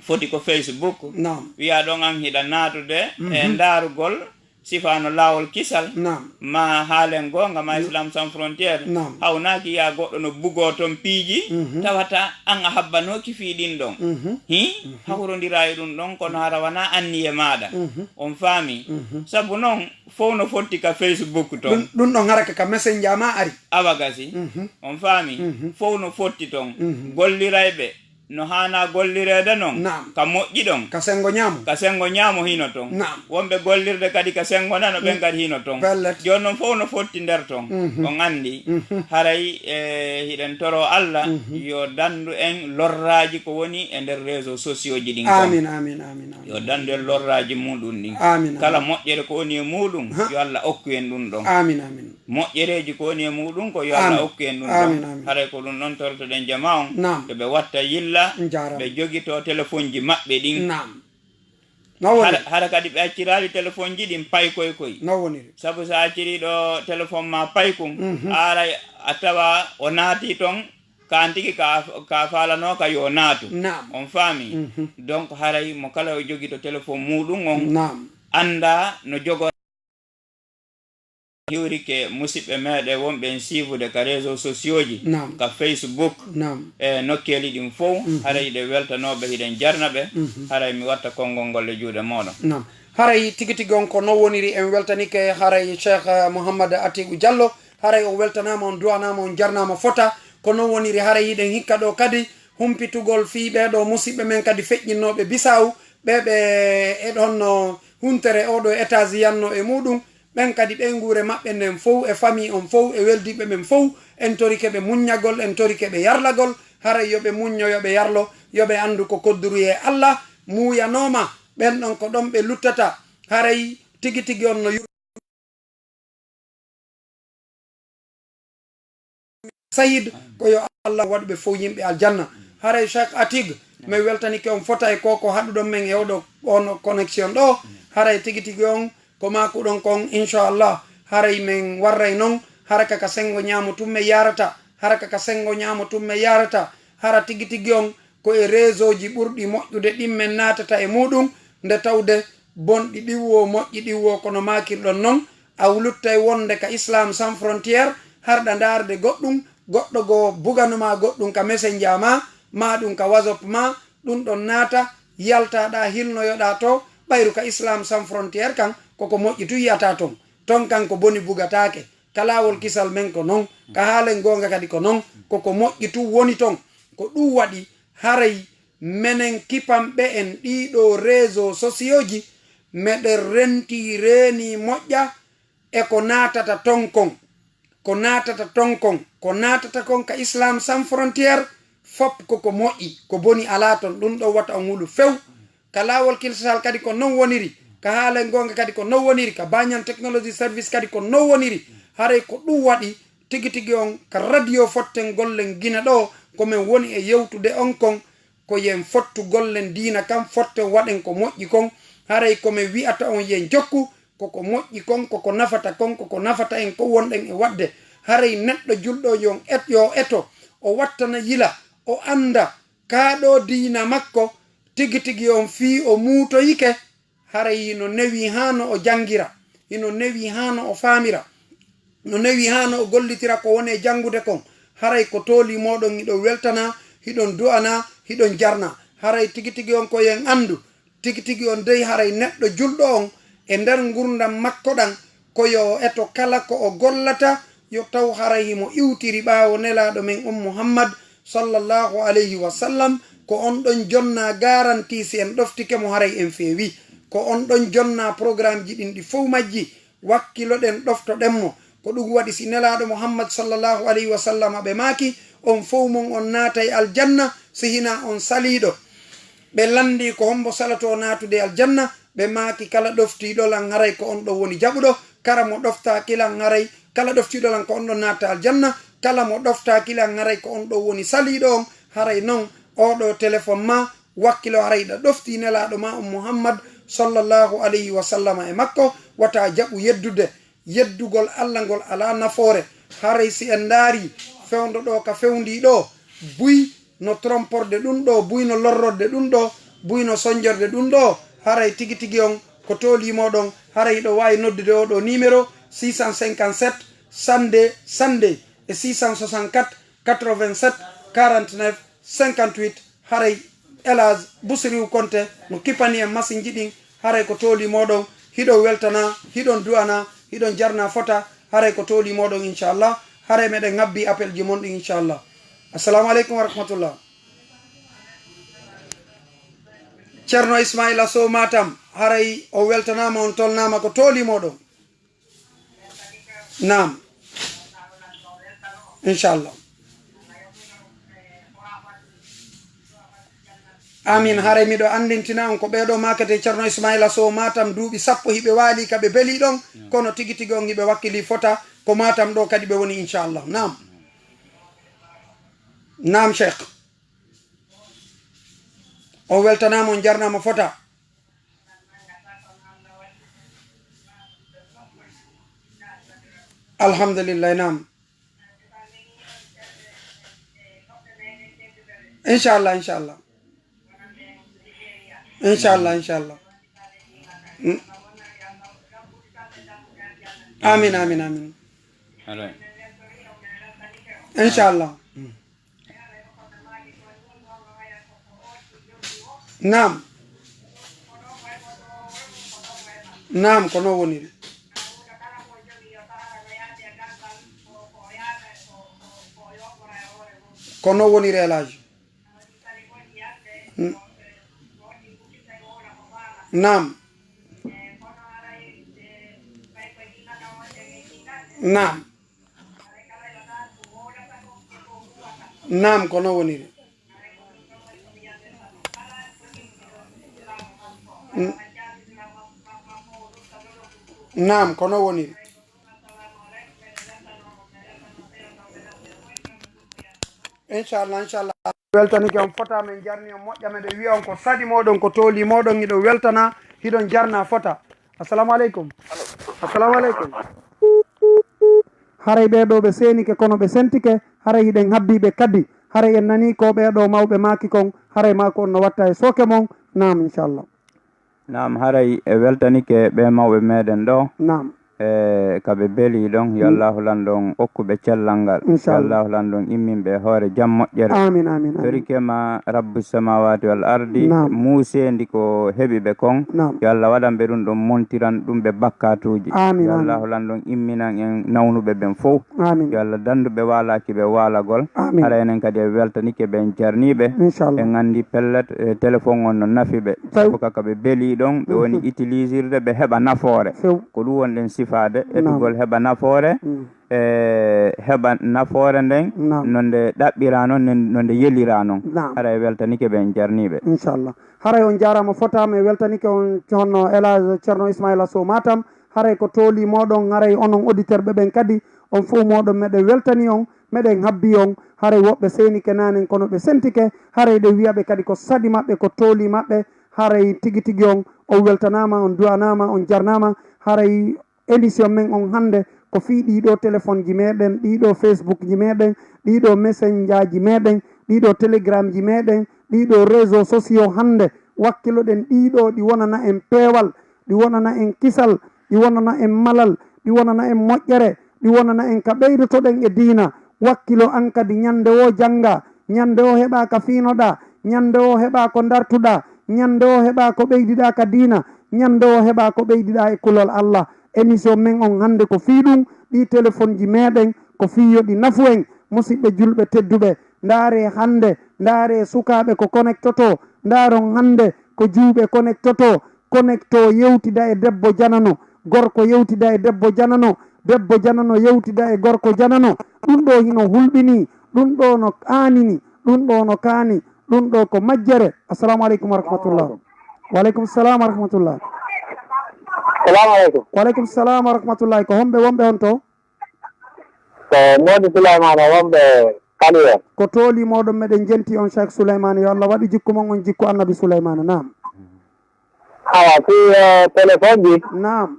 Foti ko Facebook. Naam. Wiya ɗon an hiɗa naatude, mhm, e ndaarugol Sifano laawol kisal. Naam. Ma haalen goonga, ma Islam Sans Frontière. Naam. Hawnaaki ya goɗɗo no bugoo toon piiji, Mhm. tawata an a habbanooki fii ɗin ɗon. Mhm. Hi? Mhm. Hawrondiraa e ɗum ɗon, kono hara wanaa anniye maaɗa. Mhm. On faami? Mhm. Sabu non, fow no fotti ka Facebook toon. Ɗum, ɗum ɗon hara ka, ka Messenger ma ari. Awa gasi. Mhm. On faami? Mhm. Fow no fotti toon. Mhm. Gollirayɓe no haanaa gollireede non. Naam. Ka moƴƴi ɗon. Ka senngo ñaamo. Ka senngo ñaamo hino ton. Naam. Wonɓe gollirde kadi ka senngo nano, ɓen Mm. kadi hino ton. Pellet. Jooni non fow no fotti nder ton. Mhm. On anndi, Mhm. haray, e, hiɗen toro Alla Mhm. yo dandu en lorraaji ko woni e nder réseaux sociaux ji ɗin kon. Amin, amin, amin, amin. Yo dandu en lorraaji muɗum ɗin. Amin, amin. Kala moƴƴere ko woni e muɗum, Ha. yo Alla okku en ɗum ɗon. Amin, amin. Moƴƴereeji ko woni e muɗum ko yo Alla Amin. okku en ɗum Amin, ɗon. Amin. Haray ko ɗum ɗon tortoɗen jama on. Naam. Yo ɓe watta yilla, Njaaraama. ɓe jogito telefonji maɓɓe ɗin. Naam. No woni? Hara, hara kadi ɓe acciraali telefonji ɗin paykoy koy. No woniri? Sabu so a acciri ɗo telefon ma paykun, Mhm. haray a tawa o naati ton, kan tigi ka, ka faalanooka yo naatu. Naam. On faami? Mhm. Donc haray mo kala o jogito telefon muɗum on, Naam. annda no jogo hiwrike musiɓɓe meɗen wonɓe en siifude ka réseaux sociaux ji, Naam. ka Facebook, Naam. e nokkeeli ɗin fow, Mhm. haray hiɗen weltanooɓe, hiɗen jarnaɓe, Mhm. haray mi watta konngol ngol e juuɗe mooɗon. Naam. Haray tigi tigi on ko non woniri, en weltanike haray Cheikh, eh, Mouhammad Atiqu Diallo, haray on weltanaama, on du'anaama, on jarnaama fota, ko non woniri. Haray hiɗen hikka ɗo kadi humpitugol fii ɓee ɗo musiɓɓe men kadi feƴƴinnooɓe Bisaawu, ɓee ɓe e ɗon no huntere oo ɗo étage yanno e muɗum, ɓen kadi ɓeynguure maɓɓe nden fow, e famille on fow, e weldiiɓe ɓen fow, en torike ɓe muññagol, en torike ɓe yarlagol, haray yo ɓe muñño, yo ɓe yarlo, yo ɓe anndu ko kodduruyee Alla muuyanooma, ɓen ɗon ko ɗon ɓe luttata, haray tigi tigi on no yur- Sayid, ko yo Allah waɗu ɓe fof yimɓe aljanna. Haray Cheikh Atig, mi weltanike on fota e ko, ko haɗuɗon men e oɗo, on connexion ɗo. Haray tigi tigi on, ko maakuɗon kon, inchallah. Haray men warray non, hara ka, ka sengo ñaamo tun men yarata, hara ka, ka sengo ñaamo tun men yarata. Hara tigi tigi on, ko e réseau ji ɓurɗi moƴƴude ɗin men naatata e muɗum, nde tawde bonɗi ɗin wo, moƴƴi ɗin wo, kono maakirɗon non, a wuluttay wonde ka Islam Sans Frontière, harɗa ndaarde goɗɗum, goɗɗo goo buganoma goɗɗum ka Messenger ma, ma ɗum ka WhatsApp ma, ɗum ɗon naata, yaltaɗa, hilnoyoɗa to, ɓayru ka Islam Sans Frontière kan, koko moƴƴi tun yiyata ton. Ton kan ko boni bugataake. Ka laawol kisal men ko non, ka haalen goonga kadi ko non, koko moƴƴi tun woni ton. Ko ɗum waɗi haray menen kipanɓe en ɗii ɗoo réseau sociaux ji, meɗen rentii reenii moƴƴa e ko naatata ton kon. Ko naatata ton kon, ko naatata kon ka Islam Sans Frontière, fop koko moƴƴi, ko boni alaa ton. Ɗum ɗoo wata on hulu few. Ka laawol kilsal kadi ko non woniri, ka haalen goonga kadi ko non woniri, ka Banyan Technology Service kadi ko non woniri. Haray ko ɗum waɗi tigi tigi on ka radio fotten gollen Gine ɗo, ko men woni e yewtude on kon, ko yen fottu gollen diina kan, fotten waɗen ko moƴƴi kon. Haray ko men wi'ata on yen jokku, koko moƴƴi kon, koko nafata kon, koko nafata en, ko wonɗen e waɗde. Haray neɗɗo julɗo yo et-, yo eto, o wattana yila, o annda kaa ɗoo diina makko, tigi tigi on fii o muutoyike, haray hino newi haa no o janngira, hino newi haa no o faamira, no newi haa no o gollitira ko woni e janngude kon. Haray ko tooli mooɗon, hiɗon weltana, hiɗon du'ana, hiɗon jarna. Haray tigi tigi on ko yen anndu, tigi tigi on dey haray neɗɗo julɗo on e nder ngurndan makko ɗan, ko yo o eto kala ko o gollata, yo taw haray himo iwtiri ɓaawo Nelaaɗo men on Muhammad sallallahu alayhi wa sallam, ko on ɗon jonnaa garanti si en ɗoftike mo haray en feewi. Ko on ɗon jonnaa programme ji ɗin ɗi fow majji, wakkiloɗen ɗoftoɗen mo. Ko ɗum waɗi si Nelaaɗo Muhammad sallallahu alayhi wa sallam ɓe maaki, on fow mon on naatay aljanna si hinaa on saliiɗo. Ɓe lanndii ko hombo salatoo naatude aljanna, ɓe maaki kala ɗoftiiɗo lan haray ko on ɗon woni jaɓuɗo, kala mo ɗoftaaki lan haray, kala ɗoftiiɗo lan ko on ɗon naata aljanna, kala mo ɗoftaaki lan haray ko on ɗon woni saliiɗo on, haray non oo ɗoo téléphone ma wakkilo haray ɗa ɗoftii Nelaaɗo ma on Muhammad sallallahu alayhi wa sallama e makko, wata jaɓu yeddude. Yeddugol Alla ngol alaa nafoore. Haray si en ndaarii fewndo ɗoo ka fewndii ɗoo, buy no tromporde ɗum ɗoo, buy no lorrorde ɗum ɗoo, buy no sonjorde ɗum ɗoo, haray tigi tigi on ko toolii mooɗon, Haray hiɗo waawi noddude oo ɗoo numéro, six cent cinquante-sept, cent deux, cent deux, e six cent soixante-quatre, quatre-vingt-sept, quarante-neuf, cinquante-huit. Haray El Hadj Busiriw Konte no kippani en masinji ɗin. Haray ko tooli mooɗon, hiɗon weltana, hiɗon du'ana, hiɗon jarna fota. Haray ko tooli mooɗon, inchallah. Haray meɗen habbi appel ji mon ɗin, inchallah. Assalamu aleykum wa rahmatullah. Ceerno Ismaila Sow Matam, haray o weltanaama, on tolnaama, ko tooli mooɗon. Naam. Inchallah. Amin. Haray miɗo anndintina on ko ɓee ɗoo maakete Ceerno Ismaila Sow Matam, duuɓi sappo hiɓe waali ka ɓe belii ɗon, kono tigi tigi on hiɓe wakkilii fota, ko Matam ɗoo kadi ɓe woni, inchallah. Naam. Naam, Cheikh. On weltanaama, on jarnaama fota. Alhamdulillahi, naam. Inchallah, inchallah. Inchallah, inchallah. Mm. Amin, amin, amin. Alay. Inchallah. Mm. Naam. Naam, ko noon woniri. Ko noon woniri, El Hadj. N-, naam. Naam. Naam, ko noon woniri. N-, naam, ko noon woniri. Inchallah, inchallah. Weltanike on fota, men jarni on moƴƴa, meɗen wi'a on ko sadi mooɗon, ko tooli mooɗon, hiɗon weltana, hiɗon jarna fota. Assalamu aleykum. Assalamu aleykum. Haray ɓee ɗoo ɓe seenike, kono ɓe sentike, haray hiɗen habbii ɓe kadi. Haray en nanii ko ɓee ɗoo mawɓe maaki kon, haray maa ko on no watta e sooke mon. Naam, inchallah. Naam, haray e weltanike ɓee mawɓe meɗen ɗoo. Naam. E ka ɓe belii ɗon, yo Allahu lanɗon okku ɓe cellal ngal. Inchallah. Yo Allahu lanɗon immin ɓe e hoore jam moƴƴere. Amin, amin, amin. Torike ma Rabbu samawati wal ardi, naam, muuseendi ko heɓi ɓe kon. Naam. Yo Allah waɗan ɓe ɗum ɗon montiran ɗum ɓe bakkatuuji. Amin, amin. Yo Allahu lanɗon imminan en nawnuɓe ɓen fow. Amin. Yo Allah dandu ɓe waalaaki ɓe waalagol. Amin. Hara enen kadi en weltanike ɓe, en jarni ɓe. Inchallah. En anndi pellet, eh, téléphone on no nafi ɓe. Taw. Sabu ka, ka ɓe belii ɗon, ɓe woni utilisirde, ɓe heɓa nafoore. Few. Ko ɗum wonɗen sifaade, etugol heɓa nafoore, mm, e heɓa nafoore nden, naam, no nde ɗaɓɓiraa non, nen-, no nde yeliraa non. Naam. Hara en weltanike ɓe, en jarni ɓe. Inchallah. Haray on jaaraama fotaama, en weltanike on, honno El Hadj Ceerno Ismaila Sow Matam. Haray ko tooli mooɗon, haray onon auditeur ɓe ɓen kadi, on fof mooɗon meɗen weltani on, meɗen habbi on. Haray woɓɓe seenike nanen kono ɓe sentike, haray ɗe wi'a ɓe kadi ko sadi maɓɓe, ko tooli maɓɓe. Haray tigi tigi on, on weltanaama, on du'anaama, on jarnaama. Haray émission men on hannde ko fii ɗii ɗoo téléphone ji meɗen, ɗii ɗoo Facebook ji meɗen, ɗii ɗoo messenger ji meɗen, ɗii ɗoo Telegram ji meɗen, ɗii ɗoo réseaux sociaux hannde. Wakkiloɗen ɗii ɗoo, ɗi wonana en peewal, ɗi wonana en kisal, ɗi wonana en malal, ɗi wonana en moƴƴere, ɗi wonana en ka ɓeydotoɗen e diina. Wakkilo an kadi, ñande woo janngaa, ñande woo heɓaa ka fiinoɗaa, ñande woo heɓaa ko ndartuɗaa, ñande woo heɓaa ko ɓeydiɗaa ka diina, ñande woo heɓaa ko ɓeydiɗaa e kulol Allah. Émission men on hannde ko fii ɗum, ɗii téléphone ji meɗen, ko fii yo ɗi nafu en. Musidɓe julɓe tedduɓe, ndaaree hannde, ndaaree sukaaɓe ko connectotoo, ndaaron hannde ko juuɓe connectotoo, connectoo yewtida e debbo janano, gorko yewtida e debbo janano, debbo janano yewtida e gorko janano. Ɗum ɗoo hino hulɓinii, ɗum ɗoo no aanini, ɗum ɗoo no kaani, ɗum ɗoo ko majjere. Assalamu aleykum wa rahmatullah. Wa aleykum salam wa rahmatullah. Salamu aleykum. Wa aleykum salam wa rahmatullah. Ko homɓe wonɓe on to? Ko Mody Souleymane wonɓe Kaliwe. Ko tooli mooɗon meɗen jenti on, Cheikh Souleymane. Yo Allah waɗu jikku mon on jikku Annabi Souleymane. Naam. Awa, fii, eh, téléphone ji. Naam.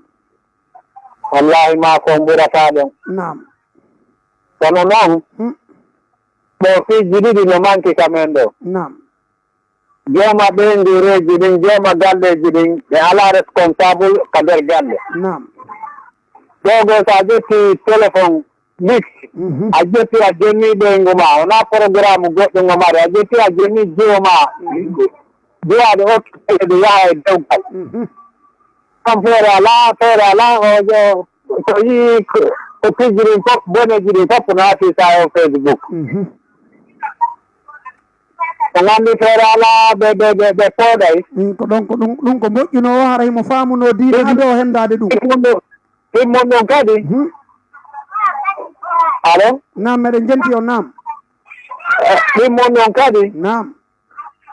Wallahi, maa ko on ɓurata ɗum. Naam. Kono noon, hmm, ɗo piiji ɗiɗi no manki ka men ɗo. Naam. Jooma ɓeynguureeji ɗin, jooma galleeji ɗin, ɓe alaa responsable ka nder galle. Naam. Ɗoo goo, so a ƴetti téléphone, lik, Mhm. a ƴetti a jonni ɓeyngu maa, wonaa programme goɗɗum o mari, a ƴetti a jonni jiwo maa, Mhm. duwaade okkitede yaha e dewgal. Mhm. Kam feere alaa, feere alaa, o, o, so yii ko, ko tijji ɗin fof, boneeji ɗin fof no naati sa o Facebook. Mhm. O nganndi feere alaa, ɓe, ɓe, ɓe, ɓe pooɗay. Mm, ko ɗon, ko ɗum, ɗum ko moƴƴunoo o, haray mo faamunoo diina, Ɗum ado o henndaade ɗum. Ɗum ɗum, ɗum ɗum kadi. Mhm. Allo? Naam, meɗen jenti on, naam. Eh, ɗum ɗum ɗum kadi. Naam.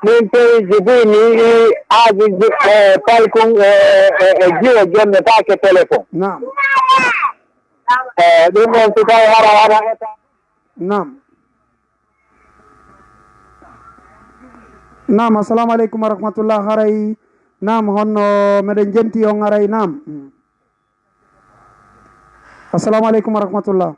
Min peeji buy mi yii aadi ji-, e paykun e, e, e jiwo jonnetaake téléphone. Naam. E, ɗum ɗon si tawi hara, hara eta. Naam. Naam, assalamu aleykum wa rahmatullah. Haray, naam, honno meɗen jenti on haray, naam. Mm. Assalamu aleykum wa rahmatullah.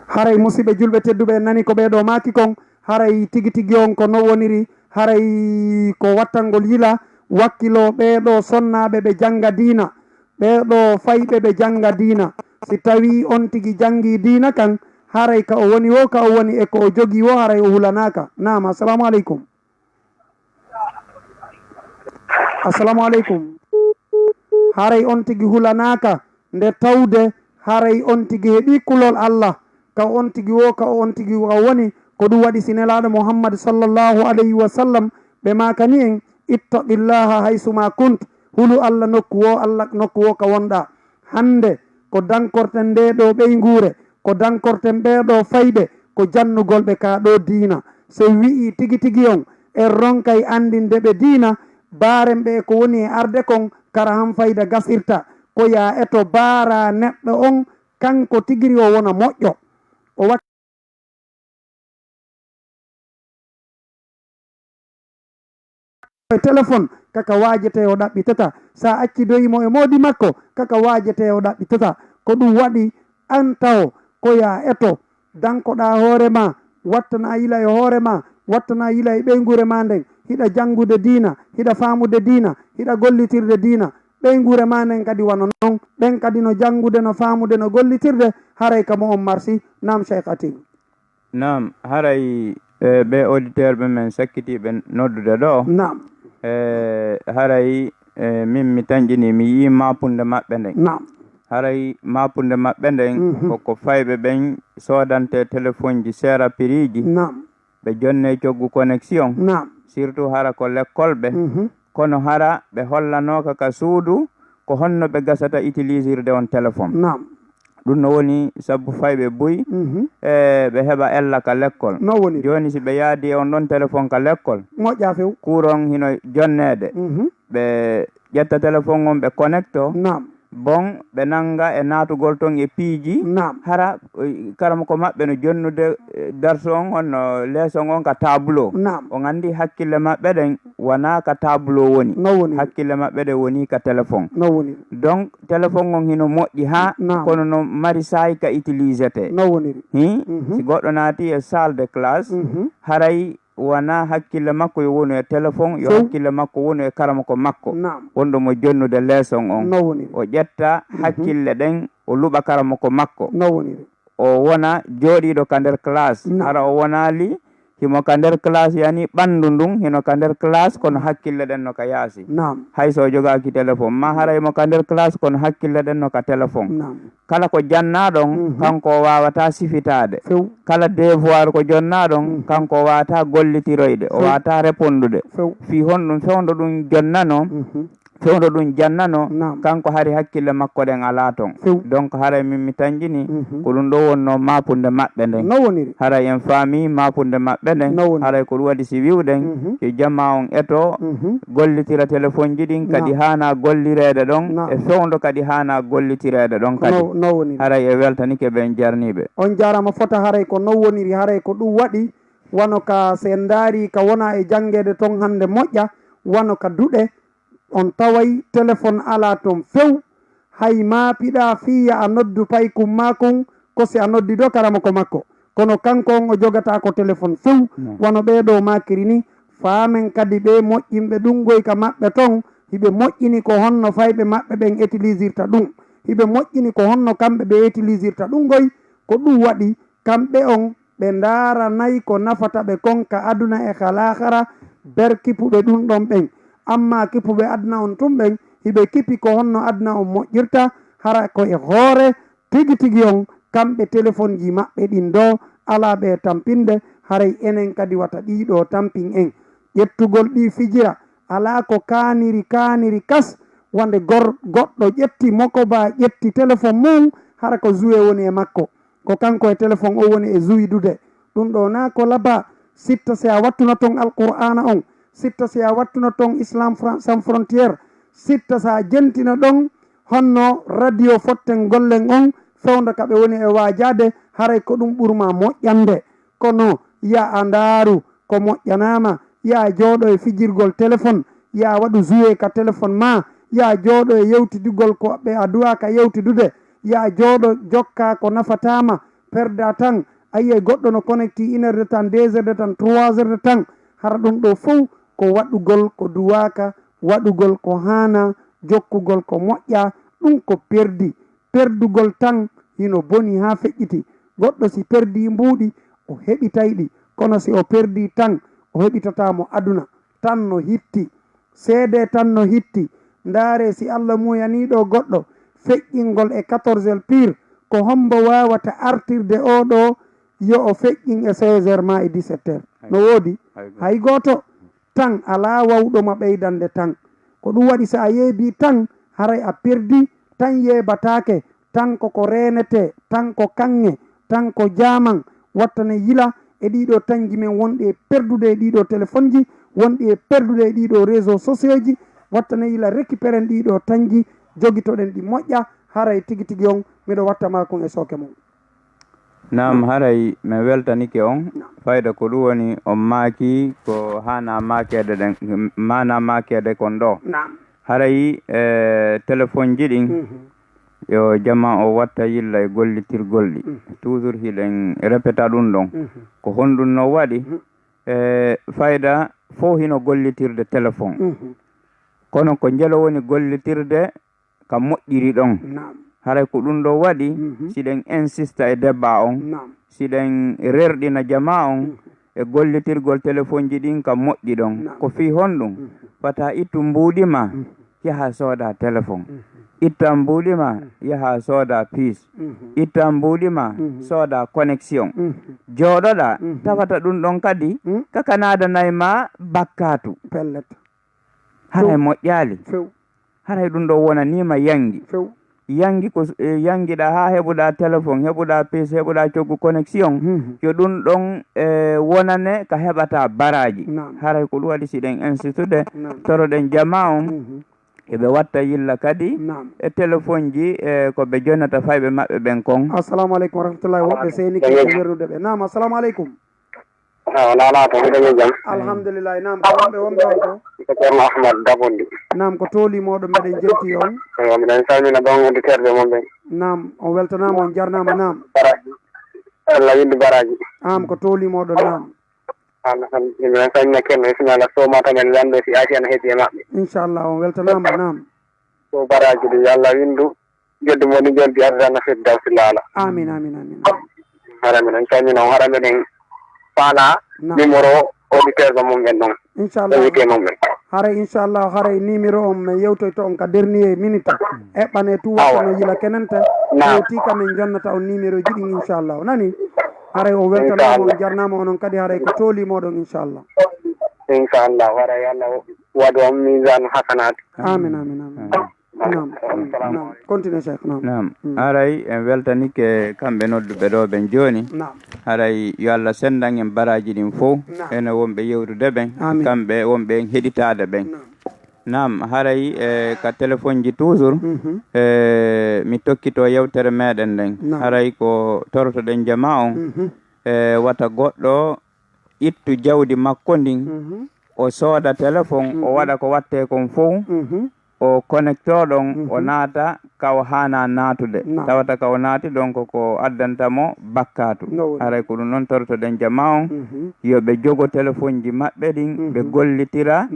Haray musidɓe julɓe tedduɓe, en nani ko ɓee ɗoo maaki kon. Haray tigi tigi on ko non woniri. Haray ko wattangol yila, wakkiloo ɓee ɗoo sonnaaɓe ɓe jannga diina, ɓee ɗoo fayɓe ɓe jannga diina. Si tawii on tigi janngii diina kan, haray ka o woni woo, ka o woni e ko o jogii woo, haray o hulanaaka. Naam, assalamu aleykum. Assalamu aleykum. Haray on tigi hulanaaka, nde tawde haray on tigi heɓii kulol Allah, ka on tigi woo, ka on tigi woo woni. Ko ɗum waɗi si Nelaaɗo Muhammad sallallahu alayhi wa sallam ɓe maakani en, "Ittaqillaha haysu ma kunt." Hulu Allah nokku woo, Allah nokku woo ka wonɗaa. Hannde ko dankorten ndee ɗoo ɓeynguure, ko dankorten ɓee ɗoo fayɓe, ko jannugol ɓe kaa ɗoo diina. So wi'i tigi tigi on en ronkay anndinde ɓe diina, baaren ɓe e ko woni e arde kon, kara han fayda gasirta. Ko yaa eto baaraa neɗɗo on, kanko tigiri o wona moƴƴo. O wa- e téléphone, kaka waajetee o ɗaɓɓitataa. Sa accidoyi mo e moodi makko, kaka waajetee o ɗaɓɓitataa. Ko ɗum waɗi an tawo, ko yaa eto, dankoɗaa hoore maa, wattanaa yila e hoore maa, wattanaa yila e ɓeynguure maa nden, hiɗa janngude diina, hiɗa faamude diina, hiɗa gollitirde diina. Ɓeynguure maa nden kadi wano non, ɓen kadi no janngude, no faamude, no gollitirde, haray ka mo on marsi. Naam, Cheikh Atim. Naam, haray, e, ɓe auditeur ɓe men sakkitiiɓe noddude ɗo. Naam. E, haray, e, min mi tanƴini, mi yii maapunde maɓɓe nden. Naam. Haray maapunde maɓɓe nden, Mhm. koko fayɓe ɓen soodante téléphone ji seera piriiji. Naam. Ɓe jonne coggu connexion. Naam. Surtout hara ko lekkolɓe. Mhm. Kono hara ɓe hollanooka ka suudu ko honno ɓe gasata utilisirde on téléphone. Naam. Ɗum no woni sabu fayɓe buy, Mhm. e, ɓe heɓa ella ka lekkol. No woni. Jooni si ɓe yaadi e on ɗon téléphone ka lekkol, Moƴƴa few. Courant hino jonneede. Mhm. Ɓe ƴetta téléphone on, ɓe connecto. Naam. Bon, ɓe nannga e naatugol ton e piiji. Naam. Hara, eh, karamoko maɓɓe no jonnude, eh, darsu on, honno leeson on ka tableau. Naam. On anndi hakkille maɓɓe ɗen wonaa ka tableau woni. No woni. Hakkille maɓɓe ɗen woni ka téléphone. No woni. Donc, téléphone on hino moƴƴi haa, Naam. kono no mari saa'i ka utilisete. No woniri. Hi? Mhm. Si goɗɗo naati e salle de classe, Mhm. haray wonaa hakkille makko yo wonu e téléphone, yo Few. hakkille makko wonu e karamoko makko. Naam. Wonɗo mo jonnude leeson on. No woniri. O ƴetta Mhm. hakkille ɗen, o luɓa karamoko makko. No woniri. O wona jooɗiiɗo ka nder classe. Naam. Hara o wonaali himo ka nder classe, yani ɓanndu ndun hino ka nder classe, kono hakkille ɗen no ka yaasi. Naam. Hay so o jogaaki téléphone, ma hara himo ka nder classe, kono hakkille ɗen no ka téléphone. Naam. Kala ko jannaa ɗon, Mhm. kanko o waawataa sifitaade. Few. Kala devoir ko jonnaa ɗon, Mhm. kanko o waawataa gollitiroyde, o Few. waawataa repondude. Few. Fii honɗum fewndo ɗum jonnanoo, Mhm. fewndo ɗum jannanoo, Naam. kanko hari hakkille makko ɗen alaa ton. Few. Donc haray min mi tanƴini, Mhm. ko ɗum ɗo wonnoo maapunde maɓɓe nden. No woniri. Haray en faami maapunde maɓɓe nden, No woniri. haray ko ɗum waɗi si wi'uɗen, Mhm. yo jamaa on eto, Mhm. gollitira telefonji ɗin, kadi Naam. haanaa gollireede ɗon, Naam. e fewndo kadi haanaa gollitireede ɗon kadi. No, no woniri. Haray e weltanike ɓe, en jarniiɓe. On jaaraama fota, haray ko non woniri, haray ko ɗum waɗi, wano ka si en ndaari ka wona e janngeede ton hannde moƴƴa, wano ka duɗe, on taway telefon alaa ton few, hay maapiɗaa fii ya a noddu paykun maa kun, ko si a noddi ɗo karamoko makko. Kono kanko on o jogataa ko telefon few, wano ɓee ɗoo maakiri ni. Faamen kadi ɓee moƴƴinɓe ɗun goy ka maɓɓe ton, hiɓe moƴƴini ko honno fayɓe maɓɓe ɓen etilisirta ɗun. Hiɓe moƴƴini ko honno kamɓe ɓe etilisirta ɗun goy. Ko ɗun waɗi kamɓe on ɓe ndaaranay ko nafata ɓe kon ka aduna e ka laakara. Ber kipuɓe ɗun ɗon ɓen. Amma kipuɓe aduna on tun ɓen, hiɓe kipi ko honno aduna on moƴƴirta, hara ko e hoore tigi tigi on, kamɓe telefonji maɓɓe ɗin ɗoo, alaa ɓe e tampinde, haray enen kadi wata ɗii ɗoo tampin en. Ƴettugol ɗii fijira, alaa ko kaaniri, kaaniri kas, wande gor-, goɗɗo ƴetti mokoba, ƴetti telefon mun, hara ko jouer woni e makko. Ko kanko e telefon o woni e jouidude. Ɗun ɗoo naa ko labaa, sitta si a wattuno ton Alqur'aana on, sitta si a wattuno ton Islam Fran-, Sans Frontières, sitta si a jentino ɗon honno radio fotten gollen on, fewndo ka ɓe woni e waajaade, haray ko ɗun ɓurmaa moƴƴande. Kono, ya a ndaaru ko moƴƴanaama, ya a jooɗo e fijirgol telefon, ya a waɗu jouer ka telefon maa, ya a jooɗo e yewtidugol ko ɓe a duwaaka yewtidude, ya a jooɗo jokkaa ko nafataa ma, perdaa tan, a yi'ay goɗɗo no connecti une heure de temps, deux heures de temps, trois heures de temps, hara ɗun ɗoo fow ko waɗugol ko duwaaka, waɗugol ko haanaa, jokkugol ko moƴƴaa, ɗun ko perdi. Perdugol tan hino boni haa feƴƴiti. Goɗɗo si perdii mbuuɗi, o heɓitay ɗi. Kono si o perdii tan, o heɓitataa mo aduna. Tan no hitti. Seedee tan no hitti. Ndaaree si Alla muuyanii ɗoo goɗɗo feƴƴingol e quatorze heures pire, ko hommbo waawata artirde oo ɗoo yo o feƴƴin e seize heures maa e dix-sept heures? No woodi? Hay gooto. Tan alaa wawɗo ma ɓeydande tan. Ko ɗun waɗi, si a yeebii tan, haray a perdii, tan yeebataake, tan ko ko reenetee, tan ko kaŋŋe, tan ko jaaman. Wattane yila e ɗii ɗoo taŋji men wonɗi e perdude e ɗii ɗoo telefonji, wonɗi e perdude e ɗii ɗoo réseaux sociauxji. Wattane yila récupéren ɗii ɗoo taŋji, jogitoɗen ɗi moƴƴa, haray tigi tigi on miɗo watta maa kon e sooke mon. Naam, haray mi weltanike on. Naam. Fayda ko ɗun woni on maaki ko haanaa maakeede ɗen, maanaa maakeede kon ɗoo. Naam. Haray, e, telefonji ɗin, mhm, yo jamaa o watta yilla e gollitirgol ɗi. Mhm. Toujours hiɗen repeta ɗun ɗon. Mhm. Ko honɗun no waɗi? Mhm. E, fayda fow hino gollitirde telefon. Mhm. Kono ko njelo woni gollitirde ka moƴƴiri ɗon. Naam. Haray ko ɗun ɗoo waɗi, mhm, siɗen insista e debaa on, naam, siɗen rerɗina jamaa on, mhm, e gollitirgol telefonji ɗin ka moƴƴi ɗon. Naam. Ko fii honɗun? Mhm. Fata ittu mbuuɗi maa, mhm, yaha sooda telefon. Mhm. Itta mbuuɗi maa, mhm, yaha sooda piis. Mhm. Itta mbuuɗi maa, mhm, sooda connexion. Mhm. Jooɗoɗaa, mhm, tawata ɗun ɗon kadi, mhm, kakanaadanay maa bakkaatu. Pellet. Haray moƴƴaali. Few. Haray ɗun ɗoo wonanii ma yangi. Few. Yangi ko, e, yangiɗaa haa heɓuɗaa telefon, heɓuɗaa piis, heɓuɗaa coggu connexion. Mhm. Yo ɗun ɗon, e, wonane ka heɓataa baraaji. Naam. Haray ko ɗun waɗi siɗen insitude, naam, toroɗen jamaa on, mhm, eɓe watta yilla kadi, naam, e telefonji, e, ko ɓe jonnata fayɓe maɓɓe ɓen kon. Assalamu aleykum wa rahmatullahi. Woɓɓe seenike ko wernude ɓe. Naam, assalamu aleykum. Ah, wonaa laato, mbiɗa mi jam. Alhamdulillahi, naam, ko wonɓe, wonɓe on ko? Ko Ceerno Ahmad Dabondi. Naam, ko tooli mooɗon, mbeɗen jenti on. Eyo, miɗen salmina ɗon auditeur ɓe mon ɓen. Naam, on weltanaama, on jarnaama, naam. Bara-, Allah windu baraaji. Naam, ko tooli mooɗon, naam. Alhamdulillah, miɗen salmina Ceerno Ismaila Sow, matamen lanɗo si Asiya no heedi e maɓɓe. Inchallah, on weltanaama, naam. Ko baraaji ɗi, yo Allah windu. Joddi mo ni joldi Aljanna Firdawsi laala. Amin, amin, amin. Hara miɗen calmina on, hara miɗen faala. Naam. Numéro auditeur mo mum en ɗon. Inchallah. Invité mum en. Haray inchallah, haray numéro on mi yewtoyto on ka dernier minute. Eɓɓane tu. Awa. Wattu no yila kenente. Naam. Hewti ka min jonnata on numéro ji ɗin inchallah. Nani? Haray o weltanaama, inchallah, on jarnaama onon kadi haray ko tooli moɗon inchallah. Inchallah, haray Allah waɗu on mizan hasanat. Amin, amin, amin. Amin. Naam, naam. Continue, Cheikh. Naam. Naam. Mm. Haray en weltanike kamɓe nodduɓe ɗoo ɓen jooni. Naam. Haray yo Allah senndan en baraaji ɗin fow. Naam. Enen wonɓe yewtude ɓen. Amin. Kamɓe wonɓe en heɗitaade ɓen. Naam. Naam, haray, e, ka telefonji toujours, mhm, e, mi tokkito yewtere meɗen nden. Naam. Haray ko torotoɗen jamaa on, mhm, e, wata goɗɗo ittu jawdi makko ndin, mhm, o sooda telefon, o, mhm, waɗa ko wattee kon fow, mhm, o connecto ɗon, o naata ka o haana naatude. Naam. Tawata ka o naati ɗon ko ko addanta mo bakkaatu. No woni. Haray ko ɗum ɗon torotoɗen jamaa on, yo ɓe jogo telefonji maɓɓe ɗin, ɓe gollitira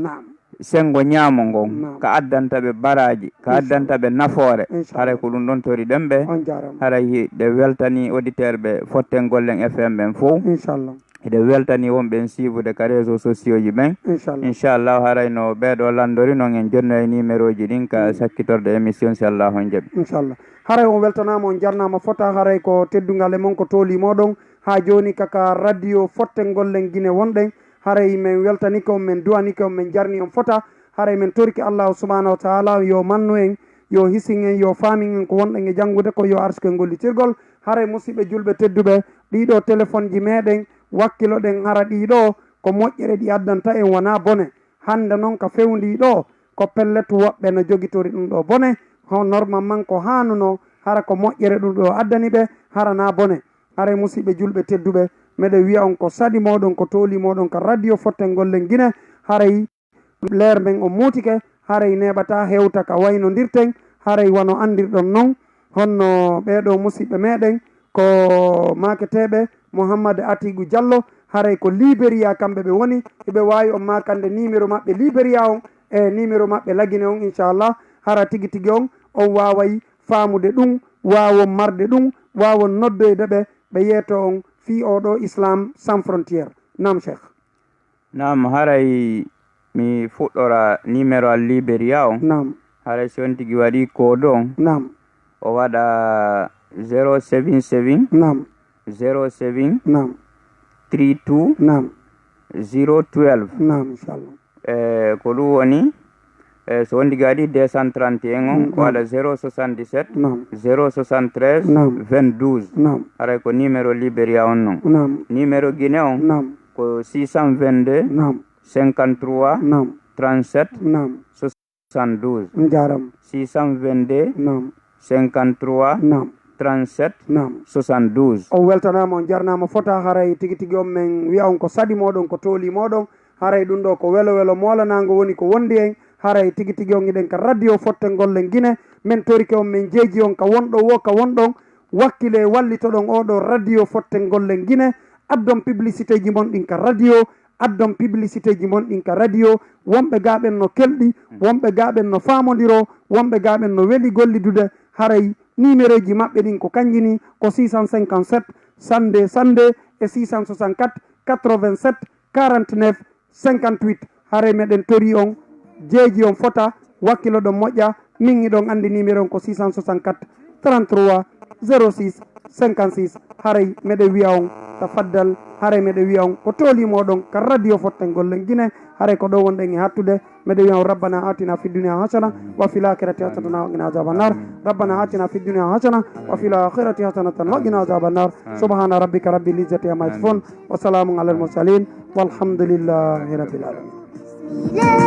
senngo ñaamo ngon, ka addanta ɓe baraaji, ka addanta ɓe nafoore. Inchallah. Haray ko ɗum ɗon toriɗen ɓe. On jaaraama. Haray hiɗen weltanii auditeur ɓe Fotten Gollen F M ɓen fow. Inchallah. Hiɗen weltanii wonɓe en siivude ka réseaux sociaux ji ɓen. Inchallah. Inchallah, haray no ɓee ɗoo lanndori non, en jonnoyay numéroji ɗin ka sakkitorde émission, si Allahu on jaɓi. Inchallah. Haray on weltanaama, on jarnaama fota, haray ko teddungal e mon ko tooli mooɗon. Haa jooni kaka radio Fotten Gollen Gine wonɗen. Haray men weltanike on, men duwanike on, men jarni on fota. Haray men torike Allahu subhanahu wa taala yo mannu en, yo hisin en, yo faamin en ko wonɗen e janngude ko, yo arsuku en gollitirgol. Haray musiɓɓe julɓe tedduɓe, ɗiɗo telefonji meɗen, wakkiloɗen hara ɗiɗo ko moƴƴere ɗi addanta en, wonaa bone. Hannde non ka fewndii ɗo, ko pellet woɓɓe no jogitori ɗum ɗo bone. Ho normalement ko haanuno, hara ko moƴƴere ɗum ɗo addani ɓe, hara na bone. Haray musiɓɓe julɓe tedduɓe, meɗen wi'a on ko saɗi mooɗon, ko tooli mooɗon ka radio Fotten Gollen Gine. Haray leer men on muutike, haray neeɓata hewta ka waynondirten, haray wano anndirɗon non, honno ɓee ɗoo musiɓɓe meɗen ko maaketeeɓe Mouhammad Atigu Diallo, haray ko Liberia kamɓe ɓe woni, hiɓe waawi on maakande numéro maɓɓe Liberia on e numéro maɓɓe Lagine on, inchallah, hara tigi tigi on, on waaway faamude ɗum, waawon marde ɗum, waawon noddoyde ɓe, ɓe yeeto on fii oo ɗoo Islam sans frontière. Naam, Cheikh. Naam, haray mi fuɗɗora numéro al Liberia on. Naam. Haray si on tigi waɗi code on, naam, o waɗa zero seven seven, naam, zero seven, naam, three two, naam, zero twelve. Naam, inchallah. E ko ɗum woni, e so on tigi waɗi deux cent trente et un on, mm, o waɗa zero soixante-dix-sept, naam, zero soixante-treize, naam, vingt-douze. Naam. Haray ko numéro Liberia on non. Naam. Numéro Guinée on, naam, ko six cent vingt-deux, naam, cinquante-trois, naam, trente-sept, naam, soixante-douze. Njaram. Six cent vingt-deux, naam, cinquante-trois, naam, trente-sept, naam, soixante-douze. On weltanaama, on jarnaama fota. Haray tigi tigi on men wi'a on ko saɗi mooɗon, ko tooli mooɗon. Haray ɗum ɗo ko welo welo moolanaango woni ko wondi en. Haray tigi tigi on hiɗen ka radio Fotten Gollen Gine. Men torike on, men jeeji on ka wonɗo wo ka wonɗon. Wakkile wallitoɗon oo ɗoo radio Fotten Gollen Gine. Addon publicité ji mon ɗin ka radio. Addon publicité ji mon ɗin ka radio. Wonɓe gaa ɓen no kelɗi, wonɓe gaa ɓen no faamondiroo, wonɓe gaa ɓen no weli gollidude. Haray numéro ji maɓɓe ɗin ko kanji ni, ko six cent cinquante-sept, cent deux, cent deux e six cent soixante-quatre, quatre-vingt-sept, quarante-neuf, cinquante-huit. Haray meɗen tori on, jeeji on fota, wakkiloɗon moƴƴa, min hiɗon anndi numéro on ko six cent soixante-quatre, trente-trois, zéro six, cinquante-six. Haray meɗen wi'a on, tafaddal, haray meɗen wi'a on, ko tooli mooɗon ka radio Fotten Gollen Gine, haray ko ɗo wonɗen e hattude. Meɗen wi'a on, ربنا آتنا في الدنيا حسنة وفي الآخرة حسنة وقنا عذاب النار. ربنا آتنا في الدنيا حسنة وفي الآخرة حسنة وقنا عذاب النار. سبحان ربك رب العزة عما يصفون. وسلام على المرسلين. والحمد لله رب العالمين.